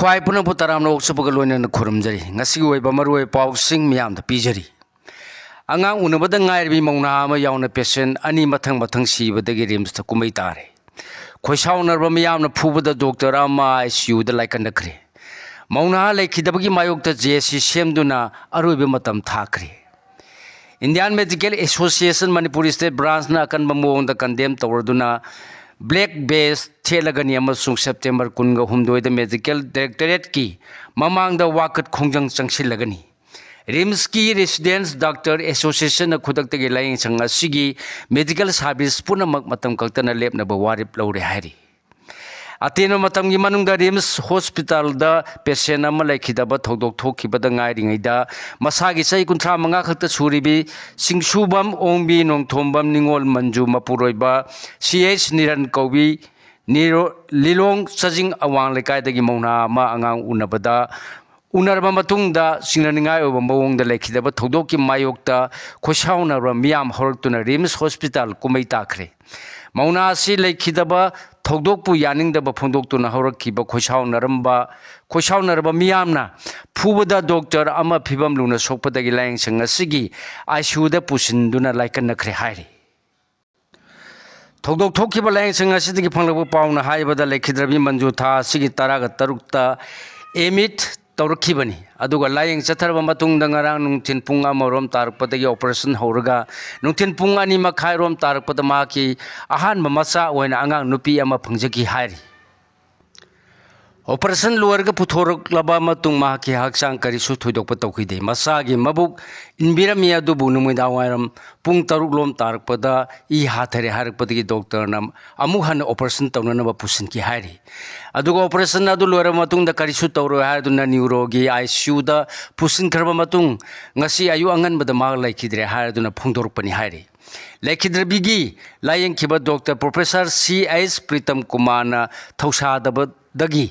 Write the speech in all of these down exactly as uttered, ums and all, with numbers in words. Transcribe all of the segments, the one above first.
ꯈ꯭ꯋꯥꯏ ꯄꯨꯝꯅꯃꯛꯄꯨ ꯇꯔꯥꯝꯅ ꯑꯣꯛꯆꯕꯒ ꯂꯣꯏꯅꯅ ꯈꯨꯔꯨꯝꯖꯔꯤ꯫ ꯉꯁꯤꯒꯤ ꯑꯣꯏꯕ ꯃꯔꯨꯑꯣꯏꯕ ꯄꯥꯎꯁꯤꯡ ꯃꯤꯌꯥꯝꯗ ꯄꯤꯖꯔꯤ꯫ ꯑꯉꯥꯡ ꯎꯅꯕꯗ ꯉꯥꯏꯔꯕꯤ ꯃꯧꯅꯥ ꯑꯃ ꯌꯥꯎꯅ ꯄꯦꯁꯦꯟ ꯑꯅꯤ ꯃꯊꯪ ꯃꯊꯪ ꯁꯤꯕꯗꯒꯤ ꯔꯤꯝꯁꯇ ꯀꯨꯝꯃꯩ ꯇꯥꯔꯦ꯫ ꯈꯣꯏꯁꯥꯎꯅꯔꯕ ꯃꯤꯌꯥꯝꯅ ꯐꯨꯕꯗ ꯗꯣꯛꯇꯔ ꯑꯃ ꯑꯥꯏ ꯁꯤ ꯌꯨꯗ ꯂꯥꯏꯀꯠꯅꯈ꯭ꯔꯦ꯫ ꯃꯧꯅꯥ ꯂꯩꯈꯤꯗꯕꯒꯤ ꯃꯥꯌꯣꯛꯇ ꯖꯦ ꯑꯦꯁ ꯁꯤ ꯁꯦꯝꯗꯨꯅ ꯑꯔꯣꯏꯕ ꯃꯇꯝ ꯊꯥꯈ꯭ꯔꯦ꯫ Indian medical association Manipur state ꯕ꯭ꯔꯥꯟꯁꯅ ꯑꯀꯟꯕ ꯃꯑꯣꯡꯗ ꯀꯟꯗꯦꯝ ꯇꯧꯔꯗꯨꯅ ꯕ꯭ꯂꯦꯛ ꯕꯦꯖ ꯊꯦꯠꯂꯒꯅꯤ ꯑꯃꯁꯨꯡ ꯁꯦꯞꯇꯦꯝꯕꯔ ꯀꯨꯟꯒ ꯍꯨꯝꯗꯣꯏꯗ ꯃꯦꯗꯤꯀꯦꯜ ꯗꯥꯏꯔꯦꯛꯇꯣꯔꯦꯠꯀꯤ ꯃꯃꯥꯡꯗ ꯋꯥꯀꯠ ꯈꯣꯡꯖꯪ ꯆꯪꯁꯤꯜꯂꯒꯅꯤ꯫ ꯔꯤꯝꯁꯀꯤ ꯔꯦꯁꯤꯗꯦꯟꯁ ꯗꯥꯛꯇꯔ ꯑꯦꯁꯣꯁꯤꯌꯦꯁꯟꯅ ꯈꯨꯗꯛꯇꯒꯤ ꯂꯥꯌꯦꯡꯁꯪ ꯑꯁꯤꯒꯤ ꯃꯦꯗꯤꯀꯦꯜ ꯁꯥꯔꯚꯤꯁ ꯄꯨꯝꯅꯃꯛ ꯃꯇꯝ ꯈꯛꯇꯅ ꯂꯦꯞꯅꯕ ꯋꯥꯔꯦꯞ ꯂꯧꯔꯦ ꯍꯥꯏꯔꯤ꯫ ꯑꯇꯦꯟꯕ ꯃꯇꯝꯒꯤ ꯃꯅꯨꯡꯗ ꯔꯤꯝꯁ ꯍꯣꯁꯄꯤꯇꯥꯜꯗ ꯄꯦꯁꯦꯟ ꯑꯃ ꯂꯩꯈꯤꯗꯕ ꯊꯧꯗꯣꯛ ꯊꯣꯛꯈꯤꯕꯗ ꯉꯥꯏꯔꯤꯉꯩꯗ ꯃꯁꯥꯒꯤ ꯆꯍꯤ ꯀꯨꯟꯊ꯭ꯔꯥ ꯃꯉꯥ ꯈꯛꯇ ꯁꯨꯔꯤꯕꯤ ꯁꯤꯡꯁꯨꯕꯝ ꯑꯣꯡꯕꯤ ꯅꯣꯡꯊꯣꯝꯕꯝ ꯅꯤꯉꯣꯜ ꯃꯟꯖꯨ ꯃꯄꯨꯔꯣꯏꯕ ꯁꯤ ꯑꯩꯆ ꯅꯤꯔꯟ ꯀꯧꯕꯤ ꯅꯤꯔꯣ-, ꯂꯤꯂꯣꯡ ꯆꯥꯖꯤꯡ ꯑꯋꯥꯡ ꯂꯩꯀꯥꯏꯗꯒꯤ ꯃꯧꯅꯥ ꯑꯃ ꯑꯉꯥꯡ ꯎꯅꯕꯗ, ꯎꯅꯔꯕ ꯃꯇꯨꯡꯗ ꯆꯤꯡꯅꯅꯤꯡꯉꯥꯏ ꯑꯣꯏꯕ ꯃꯑꯣꯡꯗ ꯂꯩꯈꯤꯗꯕ ꯊꯧꯗꯣꯛꯀꯤ ꯃꯥꯌꯣꯛꯇ ꯈꯣꯏꯁꯥꯎꯅꯔꯕ ꯃꯤꯌꯥꯝ ꯍꯧꯔꯛꯇꯨꯅ ꯔꯤꯝꯁ ꯍꯣꯁꯄꯤꯇꯥꯜ ꯀꯨꯝꯃꯩ ꯇꯥꯈ꯭ꯔꯦ꯫ ꯃꯧꯅꯥ ꯑꯁꯤ ꯂꯩꯈꯤꯗꯕ ꯊꯧꯗꯣꯛꯄꯨ ꯌꯥꯅꯤꯡꯗꯕ ꯐꯣꯡꯗꯣꯛꯇꯨꯅ ꯍꯧꯔꯛꯈꯤꯕ ꯈꯣꯏꯁꯥꯎꯅꯔꯝꯕ, ꯈꯣꯏꯁꯥꯎꯅꯔꯕ ꯃꯤꯌꯥꯝꯅ ꯐꯨꯕꯗ ꯗꯣꯛꯇꯔ ꯑꯃ ꯐꯤꯕꯝ ꯂꯨꯅ ꯁꯣꯛꯄꯗꯒꯤ ꯂꯥꯌꯦꯡꯁꯪ ꯑꯁꯤꯒꯤ ꯑꯥꯏ ꯁꯤ ꯌꯨꯗ ꯄꯨꯁꯤꯟꯗꯨꯅ ꯂꯥꯏꯀꯠꯅꯈ꯭ꯔꯦ ꯍꯥꯏꯔꯤ꯫ ꯊꯧꯗꯣꯛ ꯊꯣꯛꯈꯤꯕ ꯂꯥꯌꯦꯡꯁꯪ ꯑꯁꯤꯗꯒꯤ ꯐꯪꯂꯛꯄ ꯄꯥꯎꯅ ꯍꯥꯏꯕꯗ, ꯂꯩꯈꯤꯗ꯭ꯔꯕꯤ ꯃꯟꯖꯨ ꯊꯥ ꯑꯁꯤꯒꯤ ꯇꯔꯥꯒ ꯇꯔꯨꯛꯇ ꯑꯦꯃꯤꯠ ꯇꯧꯔꯛꯈꯤꯕꯅꯤ꯫ ꯑꯗꯨꯒ ꯂꯥꯌꯦꯡ ꯆꯠꯊꯔꯕ ꯃꯇꯨꯡꯗ ꯉꯔꯥꯡ ꯅꯨꯡꯊꯤꯜ ꯄꯨꯡ ꯑꯃꯔꯣꯝ ꯇꯥꯔꯛꯄꯗꯒꯤ ꯑꯣꯄꯔꯦꯁꯟ ꯍꯧꯔꯒ ꯅꯨꯡꯊꯤꯜ ꯄꯨꯡ ꯑꯅꯤ ꯃꯈꯥꯏꯔꯣꯝ ꯇꯥꯔꯛꯄꯗ ꯃꯍꯥꯛꯀꯤ ꯑꯍꯥꯟꯕ ꯃꯆꯥ ꯑꯣꯏꯅ ꯑꯉꯥꯡ ꯅꯨꯄꯤ ꯑꯃ ꯐꯪꯖꯈꯤ ꯍꯥꯏꯔꯤ꯫ ꯑꯣꯄꯔꯦꯁꯟ ꯂꯣꯏꯔꯒ ꯄꯨꯊꯣꯔꯛꯂꯕ ꯃꯇꯨꯡ ꯃꯍꯥꯛꯀꯤ ꯍꯛꯆꯥꯡ ꯀꯔꯤꯁꯨ ꯊꯣꯏꯗꯣꯛꯄ ꯇꯧꯈꯤꯗꯦ꯫ ꯃꯁꯥꯒꯤ ꯃꯕꯨꯛ ꯏꯟꯕꯤꯔꯝꯃꯤ, ꯑꯗꯨꯕꯨ ꯅꯨꯃꯤꯗꯥꯡ ꯋꯥꯏꯔꯝ ꯄꯨꯡ ꯇꯔꯨꯛ ꯂꯣꯝ ꯇꯥꯔꯛꯄꯗ ꯏ ꯍꯥꯊꯔꯦ ꯍꯥꯏꯔꯛꯄꯗꯒꯤ ꯗꯣꯛꯇꯔꯅ ꯑꯃꯨꯛ ꯍꯟꯅ ꯑꯣꯄꯔꯦꯁꯟ ꯇꯧꯅꯅꯕ ꯄꯨꯁꯤꯟꯈꯤ ꯍꯥꯏꯔꯤ꯫ ꯑꯗꯨꯒ ꯑꯣꯄꯔꯦꯁꯟ ꯑꯗꯨ ꯂꯣꯏꯔꯕ ꯃꯇꯨꯡꯗ ꯀꯔꯤꯁꯨ ꯇꯧꯔꯣꯏ ꯍꯥꯏꯗꯨꯅ ꯅ꯭ꯌꯨꯔꯣꯒꯤ ꯑꯥꯏ ꯁꯤ ꯌꯨꯗ ꯄꯨꯁꯤꯟꯈ꯭ꯔꯕ ꯃꯇꯨꯡ ꯉꯁꯤ ꯑꯌꯨꯛ ꯑꯉꯟꯕꯗ ꯃꯍꯥꯛ ꯂꯩꯈꯤꯗ꯭ꯔꯦ ꯍꯥꯏꯗꯨꯅ ꯐꯣꯡꯗꯣꯔꯛꯄꯅꯤ ꯍꯥꯏꯔꯤ꯫ ꯂꯩꯈꯤꯗ꯭ꯔꯕꯤꯒꯤ ꯂꯥꯌꯦꯡꯈꯤꯕ ꯗꯣꯛꯇꯔ ꯄ꯭ꯔꯣꯐꯦꯁꯔ ꯁꯤ ꯑꯩꯆ ꯄ꯭ꯔꯤꯇꯝ ꯀꯨꯃꯥꯔꯅ ꯊꯧꯁꯥꯗꯕꯗꯒꯤ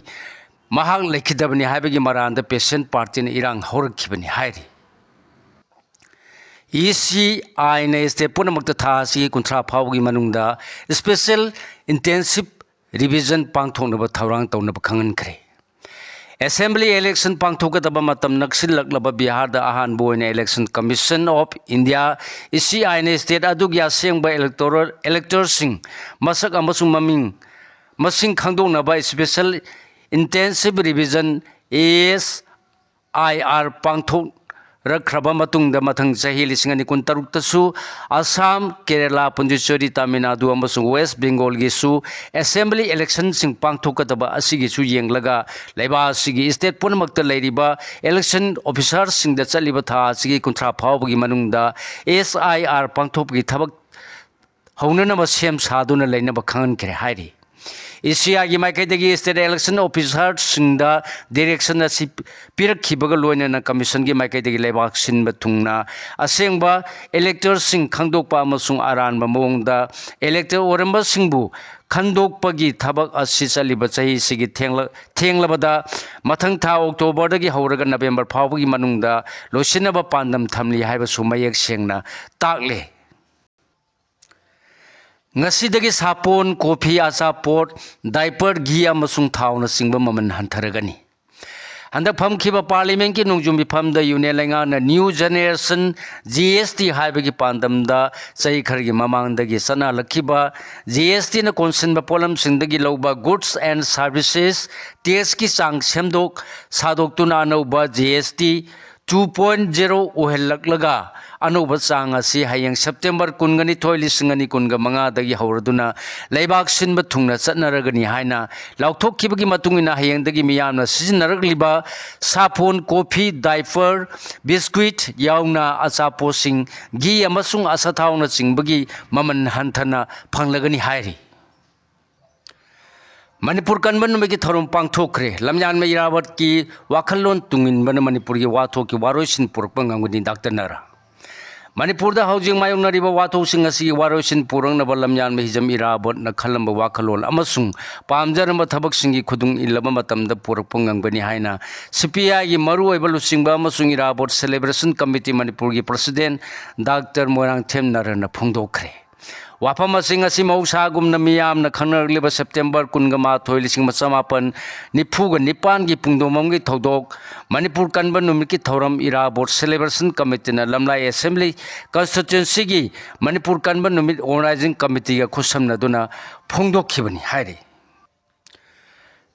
ꯃꯍꯥꯛ ꯂꯩꯈꯤꯗꯕꯅꯤ ꯍꯥꯏꯕꯒꯤ ꯃꯔꯥꯜꯗ ꯄꯦꯁꯦꯟ ꯄꯥꯔꯇꯤꯅ ꯏꯔꯥꯡ ꯍꯧꯔꯛꯈꯤꯕꯅꯤ ꯍꯥꯏꯔꯤ꯫ ꯏ ꯁꯤ ꯑꯥꯏꯅ ꯁ꯭ꯇꯦꯠ ꯄꯨꯝꯅꯃꯛꯇ ꯊꯥ ꯑꯁꯤꯒꯤ ꯀꯨꯟꯊ꯭ꯔꯥ ꯐꯥꯎꯕꯒꯤ ꯃꯅꯨꯡꯗ ꯁ꯭ꯄꯦꯁꯦꯜ ꯏꯟꯇꯦꯟꯁꯤꯞ ꯔꯤꯚꯤꯖꯟ ꯄꯥꯡꯊꯣꯛꯅꯕ ꯊꯧꯔꯥꯡ ꯇꯧꯅꯕ ꯈꯪꯍꯟꯈ꯭ꯔꯦ꯫ Assembly election ꯄꯥꯡꯊꯣꯛꯀꯗꯕ ꯃꯇꯝ ꯅꯛꯁꯤꯜꯂꯛꯂꯕ ꯕꯤꯍꯥꯔꯗ ꯑꯍꯥꯟꯕ ꯑꯣꯏꯅ Election Commission of India, E ꯁꯤ ꯑꯥꯏꯅ state ꯑꯗꯨꯒꯤ ꯑꯁꯦꯡꯕ electoral, electorꯁꯤꯡ ꯃꯁꯛ ꯑꯃꯁꯨꯡ ꯃꯃꯤꯡ, ꯃꯁꯤꯡ ꯈꯪꯗꯣꯛꯅꯕ Special Intensive Revision, A S I R, ꯄꯥꯡꯊꯣꯛ ꯔꯛꯈ꯭ꯔꯕ ꯃꯇꯨꯡꯗ, ꯃꯊꯪ ꯆꯍꯤ ꯂꯤꯁꯤꯡ ꯑꯅꯤ ꯀꯨꯟꯇꯔꯨꯛꯇꯁꯨ ꯑꯁꯥꯝ, ꯀꯦꯔꯦꯂꯥ, ꯄꯨꯗꯨꯆꯦꯔꯤ, ꯇꯥꯃꯤꯜ ꯅꯥꯗꯨ ꯑꯃꯁꯨꯡ ꯋꯦꯁ ꯕꯦꯡꯒꯣꯜꯒꯤꯁꯨ assembly electionꯁꯤꯡ ꯄꯥꯡꯊꯣꯛꯀꯗꯕ ꯑꯁꯤꯒꯤꯁꯨ ꯌꯦꯡꯂꯒ, ꯂꯩꯕꯥꯛ ꯑꯁꯤꯒꯤ state ꯄꯨꯝꯅꯃꯛꯇ ꯂꯩꯔꯤꯕ election officerꯁꯤꯡꯗ ꯆꯠꯂꯤꯕ ꯊꯥ ꯑꯁꯤꯒꯤ ꯀꯨꯟꯊ꯭ꯔꯥ ꯐꯥꯎꯕꯒꯤ ꯃꯅꯨꯡꯗ ꯑꯦꯁ ꯑꯥꯏ ꯑꯥꯔ ꯄꯥꯡꯊꯣꯛꯄꯒꯤ ꯊꯕꯛ ꯍꯧꯅꯅꯕ ꯁꯦꯝ ꯁꯥꯗꯨꯅ ꯂꯩꯅꯕ ꯈꯪꯍꯟꯈ꯭ꯔꯦ ꯍꯥꯏꯔꯤ꯫ ꯏ ꯁꯤ ꯑꯥꯏꯒꯤ ꯃꯥꯏꯀꯩꯗꯒꯤ state election officerꯁꯤꯡꯗ direction ꯑꯁꯤ ꯄꯤꯔꯛꯈꯤꯕꯒ ꯂꯣꯏꯅꯅ, commissionꯒꯤ ꯃꯥꯏꯀꯩꯗꯒꯤ ꯂꯩꯕꯥꯛ ꯁꯤꯟꯕ ꯊꯨꯡꯅ ꯑꯁꯦꯡꯕ electorꯁꯤꯡ ꯈꯪꯗꯣꯛꯄ ꯑꯃꯁꯨꯡ ꯑꯔꯥꯟꯕ ꯃꯑꯣꯡꯗ elector ꯑꯣꯏꯔꯝꯕꯁꯤꯡꯕꯨ ꯈꯟꯗꯣꯛꯄꯒꯤ ꯊꯕꯛ ꯑꯁꯤ ꯆꯠꯂꯤꯕ ꯆꯍꯤꯁꯤꯒꯤ ꯊꯦꯡꯂ-, ꯊꯦꯡꯂꯕꯗ ꯃꯊꯪ ꯊꯥ Octoberꯗꯒꯤ ꯍꯧꯔꯒ November ꯐꯥꯎꯕꯒꯤ ꯃꯅꯨꯡꯗ ꯂꯣꯏꯁꯤꯟꯅꯕ ꯄꯥꯟꯗꯝ ꯊꯝꯂꯤ ꯍꯥꯏꯕꯁꯨ ꯃꯌꯦꯛ ꯁꯦꯡꯅ ꯇꯥꯛꯂꯦ꯫ ꯉꯁꯤꯗꯒꯤ ꯁꯥꯄꯣꯟ, ꯀꯣꯐꯤ, ꯑꯆꯥꯄꯣꯠ, diaper, ꯘꯤ ꯑꯃꯁꯨꯡ ꯊꯥꯎꯅꯆꯤꯡꯕ ꯃꯃꯜ ꯍꯟꯊꯔꯒꯅꯤ꯫ ꯍꯟꯗꯛ ꯐꯝꯈꯤꯕ parliamentꯀꯤ ꯅꯣꯡꯖꯨ ꯃꯤꯐꯝꯗ union ꯂꯩꯉꯥꯛꯅ new generation G S T ꯍꯥꯏꯕꯒꯤ ꯄꯥꯟꯗꯝꯗ ꯆꯍꯤ ꯈꯔꯒꯤ ꯃꯃꯥꯡꯗꯒꯤ ꯆꯠꯅꯍꯜꯂꯛꯈꯤꯕ G S Tꯅ ꯀꯣꯟꯁꯤꯟꯕ ꯄꯣꯠꯂꯝꯁꯤꯡꯗꯒꯤ ꯂꯧꯕ goods and services taxꯀꯤ ꯆꯥꯡ ꯁꯦꯝꯗꯣꯛ ꯁꯥꯗꯣꯛꯇꯨꯅ ꯑꯅꯧꯕ G S T two point zero ꯑꯣꯏꯍꯜꯂꯛꯂꯒ, ꯑꯅꯧꯕ ꯆꯥꯡ ꯑꯁꯤ ꯍꯌꯦꯡ September ꯀꯨꯟꯒ ꯅꯤꯊꯣꯏ, ꯂꯤꯁꯤꯡ ꯑꯅꯤ ꯀꯨꯟꯒ ꯃꯉꯥꯗꯒꯤ ꯍꯧꯔꯗꯨꯅ ꯂꯩꯕꯥꯛ ꯁꯤꯟꯕ ꯊꯨꯡꯅ ꯆꯠꯅꯔꯒꯅꯤ ꯍꯥꯏꯅ ꯂꯥꯎꯊꯣꯛꯈꯤꯕꯒꯤ ꯃꯇꯨꯡ ꯏꯟꯅ, ꯍꯌꯦꯡꯗꯒꯤ ꯃꯤꯌꯥꯝꯅ ꯁꯤꯖꯤꯟꯅꯔꯛꯂꯤꯕ ꯁꯥꯄꯣꯟ, ꯀꯣꯐꯤ, diaper, biscuit ꯌꯥꯎꯅ ꯑꯆꯥꯄꯣꯠꯁꯤꯡ, ꯘꯤ ꯑꯃꯁꯨꯡ ꯑꯁꯥꯊꯥꯎꯅꯆꯤꯡꯕꯒꯤ ꯃꯃꯜ ꯍꯟꯊꯅ ꯐꯪꯂꯒꯅꯤ ꯍꯥꯏꯔꯤ꯫ ꯃꯅꯤꯄꯨꯔ ꯀꯟꯕ ꯅꯨꯃꯤꯠꯀꯤ ꯊꯧꯔꯝ ꯄꯥꯡꯊꯣꯛꯈ꯭ꯔꯦ꯫ ꯂꯝꯌꯥꯟꯕ ꯏꯔꯥꯕꯣꯠꯀꯤ ꯋꯥꯈꯜꯂꯣꯟ ꯇꯨꯡꯏꯟꯕꯅ ꯃꯅꯤꯄꯨꯔꯒꯤ ꯋꯥꯊꯣꯛꯀꯤ ꯋꯥꯔꯣꯏꯁꯤꯟ ꯄꯨꯔꯛꯄ ꯉꯝꯒꯅꯤ, ꯗꯥꯛꯇꯔ ꯅꯔꯥ꯫ ꯃꯅꯤꯄꯨꯔꯗ ꯍꯧꯖꯤꯛ ꯃꯥꯌꯣꯛꯅꯔꯤꯕ ꯋꯥꯊꯣꯛꯁꯤꯡ ꯑꯁꯤꯒꯤ ꯋꯥꯔꯣꯏꯁꯤꯟ ꯄꯨꯔꯛꯅꯕ ꯂꯝꯌꯥꯟꯕ ꯍꯤꯖꯝ ꯏꯔꯥꯕꯣꯠꯅ ꯈꯜꯂꯝꯕ ꯋꯥꯈꯜꯂꯣꯟ ꯑꯃꯁꯨꯡ ꯄꯥꯝꯖꯔꯝꯕ ꯊꯕꯛꯁꯤꯡꯒꯤ ꯈꯨꯗꯨꯡ ꯏꯜꯂꯕ ꯃꯇꯝꯗ ꯄꯨꯔꯛꯄ ꯉꯝꯒꯅꯤ ꯍꯥꯏꯅ ꯁꯤ ꯄꯤ ꯑꯥꯏꯒꯤ ꯃꯔꯨꯑꯣꯏꯕ ꯂꯨꯆꯤꯡꯕ ꯑꯃꯁꯨꯡ ꯏꯔꯥꯕꯣꯠ Celebration Committee ꯃꯅꯤꯄꯨꯔꯒꯤ president ꯗꯥꯛꯇꯔ ꯃꯣꯏꯔꯥꯡꯊꯦꯝ ꯅꯔꯥꯅ ꯐꯣꯡꯗꯣꯛꯈ꯭ꯔꯦ꯫ ꯋꯥꯐꯝ ꯑꯁꯤ ꯉꯁꯤ ꯃꯍꯧꯁꯥꯒꯨꯝꯅ ꯃꯤꯌꯥꯝꯅ ꯈꯪꯅꯔꯛꯂꯤꯕ ꯁꯦꯞꯇꯦꯝꯕꯔ ꯀꯨꯟꯒ ꯃꯥꯊꯣꯏ, ꯂꯤꯁꯤꯡ ꯑꯃ ꯆꯃꯥꯄꯟ ꯅꯤꯐꯨꯒ ꯅꯤꯄꯥꯟꯒꯤ ꯄꯨꯡꯗꯣꯝꯕꯝꯒꯤ ꯊꯧꯗꯣꯛ, ꯃꯅꯤꯄꯨꯔ ꯀꯟꯕ ꯅꯨꯃꯤꯠꯀꯤ ꯊꯧꯔꯝ, ꯏꯔꯥꯕꯣꯠ ꯁꯦꯂꯦꯕ꯭ꯔꯦꯁꯟ ꯀꯃꯤꯇꯤꯅ ꯂꯝꯂꯥꯏ ꯑꯦꯁꯦꯝꯕ꯭ꯂꯤ ꯀꯟꯁꯇꯤꯇ꯭ꯋꯦꯟꯁꯤꯒꯤ ꯃꯅꯤꯄꯨꯔ ꯀꯟꯕ ꯅꯨꯃꯤꯠ ꯑꯣꯔꯒꯅꯥꯏꯖꯤꯡ ꯀꯃꯤꯇꯤꯒ ꯈꯨꯠꯁꯝꯅꯗꯨꯅ ꯐꯣꯡꯗꯣꯛꯈꯤꯕꯅꯤ ꯍꯥꯏꯔꯤ꯫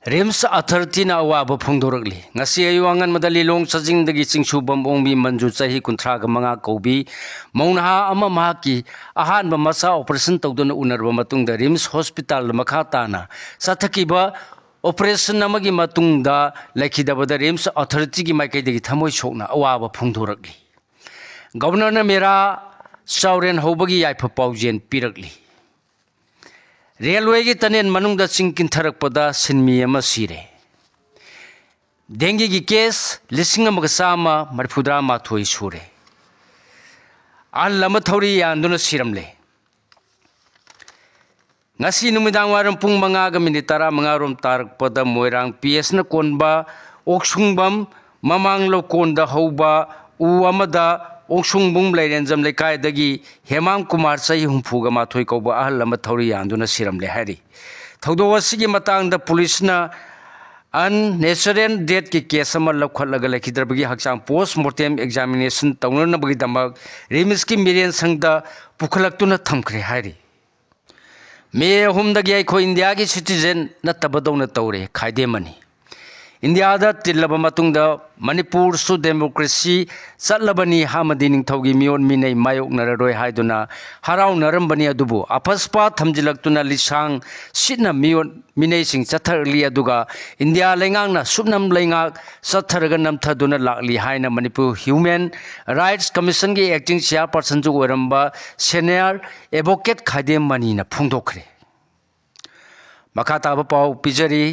ꯔꯤꯝꯁ ꯑꯊꯣꯔꯤꯇꯤꯅ ꯑꯋꯥꯕ ꯐꯣꯡꯗꯣꯔꯛꯂꯤ꯫ ꯉꯁꯤ ꯑꯌꯨꯛ ꯑꯉꯟꯕꯗ ꯂꯤꯂꯣꯡ ꯆꯥꯖꯤꯡꯗꯒꯤ ꯆꯤꯡꯁꯨꯕꯝ ꯑꯣꯡꯕꯤ ꯃꯟꯖꯨ, ꯆꯍꯤ ꯀꯨꯟꯊ꯭ꯔꯥꯒ ꯃꯉꯥ ꯀꯧꯕꯤ, ꯃꯧ ꯅꯍꯥ ꯑꯃ ꯃꯍꯥꯛꯀꯤ ꯑꯍꯥꯟꯕ ꯃꯆꯥ ꯑꯣꯄꯔꯦꯁꯟ ꯇꯧꯗꯨꯅ ꯎꯅꯔꯕ ꯃꯇꯨꯡꯗ ꯔꯤꯝꯁ ꯍꯣꯁꯄꯤꯇꯥꯜꯗ ꯃꯈꯥ ꯇꯥꯅ ꯆꯠꯊꯈꯤꯕ ꯑꯣꯄꯔꯦꯁꯟ ꯑꯃꯒꯤ ꯃꯇꯨꯡꯗ ꯂꯩꯈꯤꯗꯕꯗ ꯔꯤꯝꯁ ꯑꯊꯣꯔꯤꯇꯤꯒꯤ ꯃꯥꯏꯀꯩꯗꯒꯤ ꯊꯃꯣꯏ ꯁꯣꯛꯅ ꯑꯋꯥꯕ ꯐꯣꯡꯗꯣꯔꯛꯂꯤ꯫ ꯒꯕꯔꯅꯔꯅ ꯃꯦꯔꯥ ꯆꯥꯎꯔꯦꯟ ꯍꯧꯕꯒꯤ ꯌꯥꯏꯐ ꯄꯥꯎꯖꯦꯜ ꯄꯤꯔꯛꯂꯤ꯫ ꯔꯦꯜꯋꯦꯒꯤ ꯇꯅꯦꯜ ꯃꯅꯨꯡꯗ ꯆꯤꯡ ꯀꯤꯟꯊꯔꯛꯄꯗ ꯁꯤꯟꯃꯤ ꯑꯃ ꯁꯤꯔꯦ꯫ ꯗꯦꯡꯒꯤꯒꯤ ꯀꯦꯁ ꯂꯤꯁꯤꯡ ꯑꯃꯒ ꯆꯥꯝꯃ ꯃꯔꯤꯐꯨꯇꯔꯥ ꯃꯥꯊꯣꯏ ꯁꯨꯔꯦ꯫ ꯑꯍꯜ ꯑꯃ ꯊꯧꯔꯤ ꯌꯥꯟꯗꯨꯅ ꯁꯤꯔꯝꯂꯦ꯫ ꯉꯁꯤ ꯅꯨꯃꯤꯗꯥꯡ ꯋꯥꯏꯔꯝ ꯄꯨꯡ ꯃꯉꯥꯒ ꯃꯤꯅꯤꯠ ꯇꯔꯥꯃꯉꯥ ꯔꯣꯝ ꯇꯥꯔꯛꯄꯗ ꯃꯣꯏꯔꯥꯡ ꯄꯤ ꯑꯦꯁꯅ ꯀꯣꯟꯕ ꯑꯣꯛꯁꯨꯡꯕꯝ ꯃꯃꯥꯡ ꯂꯧꯀꯣꯟꯗ ꯍꯧꯕ ꯎ ꯑꯃꯗ ꯑꯣꯛꯁꯨꯡꯕꯨꯡ ꯂꯩꯔꯦꯟꯖꯝ ꯂꯩꯀꯥꯏꯗꯒꯤ ꯍꯦꯃꯥꯝ ꯀꯨꯃꯥꯔ, ꯆꯍꯤ ꯍꯨꯝꯐꯨꯒ ꯃꯥꯊꯣꯏ ꯀꯧꯕ ꯑꯍꯜ ꯑꯃ ꯊꯧꯔꯤ ꯌꯥꯟꯗꯨꯅ ꯁꯤꯔꯝꯂꯦ ꯍꯥꯏꯔꯤ꯫ ꯊꯧꯗꯣꯛ ꯑꯁꯤꯒꯤ ꯃꯇꯥꯡꯗ ꯄꯨꯂꯤꯁꯅ ꯑꯟꯅꯦꯆꯔꯦꯜ ꯗꯦꯠꯀꯤ ꯀꯦꯁ ꯑꯃ ꯂꯧꯈꯠꯂꯒ ꯂꯩꯈꯤꯗ꯭ꯔꯕꯒꯤ ꯍꯛꯆꯥꯡ ꯄꯣꯁ ꯃꯣꯔꯇꯦꯝ ꯑꯦꯛꯖꯥꯃꯤꯅꯦꯁꯟ ꯇꯧꯅꯅꯕꯒꯤꯗꯃꯛ ꯔꯤꯝꯁꯀꯤ ꯃꯤꯔꯦꯟ ꯁꯪꯗ ꯄꯨꯈꯠꯂꯛꯇꯨꯅ ꯊꯝꯈ꯭ꯔꯦ ꯍꯥꯏꯔꯤ꯫ ꯃꯦ ꯑꯍꯨꯝꯗꯒꯤ ꯑꯩꯈꯣꯏ ꯏꯟꯗꯤꯌꯥꯒꯤ ꯁꯤꯇꯤꯖꯦꯟ ꯅꯠꯇꯕꯗꯧꯅ ꯇꯧꯔꯦ, ꯈꯥꯏꯗꯦꯝꯃꯅꯤ꯫ ꯏꯟꯗꯤꯌꯥꯗ ꯇꯤꯜꯂꯕ ꯃꯇꯨꯡꯗ ꯃꯅꯤꯄꯨꯔꯁꯨ ꯗꯦꯃꯣꯀ꯭ꯔꯦꯁꯤ ꯆꯠꯂꯕꯅꯤ ꯑꯃꯗꯤ ꯅꯤꯡꯊꯧꯒꯤ ꯃꯤꯑꯣꯠ ꯃꯤꯅꯩ ꯃꯥꯌꯣꯛꯅꯔꯔꯣꯏ ꯍꯥꯏꯗꯨꯅ ꯍꯔꯥꯎꯅꯔꯝꯕꯅꯤ꯫ ꯑꯗꯨꯕꯨ ꯑꯐꯁꯄꯥ ꯊꯝꯖꯤꯜꯂꯛꯇꯨꯅ ꯂꯤꯁꯥꯡ ꯁꯤꯠꯅ ꯃꯤꯑꯣꯠ ꯃꯤꯅꯩꯁꯤꯡ ꯆꯠꯊꯔꯛꯂꯤ꯫ ꯑꯗꯨꯒ ꯏꯟꯗꯤꯌꯥ ꯂꯩꯉꯥꯛꯅ ꯁꯨꯞꯅꯝ ꯂꯩꯉꯥꯛ ꯆꯠꯊꯔꯒ ꯅꯝꯊꯗꯨꯅ ꯂꯥꯛꯂꯤ ꯍꯥꯏꯅ ꯃꯅꯤꯄꯨꯔ ꯍ꯭ꯌꯨꯃꯦꯟ ꯔꯥꯏꯠꯁ ꯀꯃꯤꯁꯟꯒꯤ ꯑꯦꯛꯇꯤꯡ ꯆꯤꯌꯥꯔꯄꯥꯔꯁꯟꯁꯨ ꯑꯣꯏꯔꯝꯕ ꯁꯦꯅꯤꯌꯔ ꯑꯦꯗꯚꯣꯀꯦꯠ ꯈꯥꯏꯗꯦꯝ ꯃꯅꯤꯅ ꯐꯣꯡꯗꯣꯛꯈ꯭ꯔꯦ꯫ ꯃꯈꯥ ꯇꯥꯕ ꯄꯥꯎ ꯄꯤꯖꯔꯤ꯫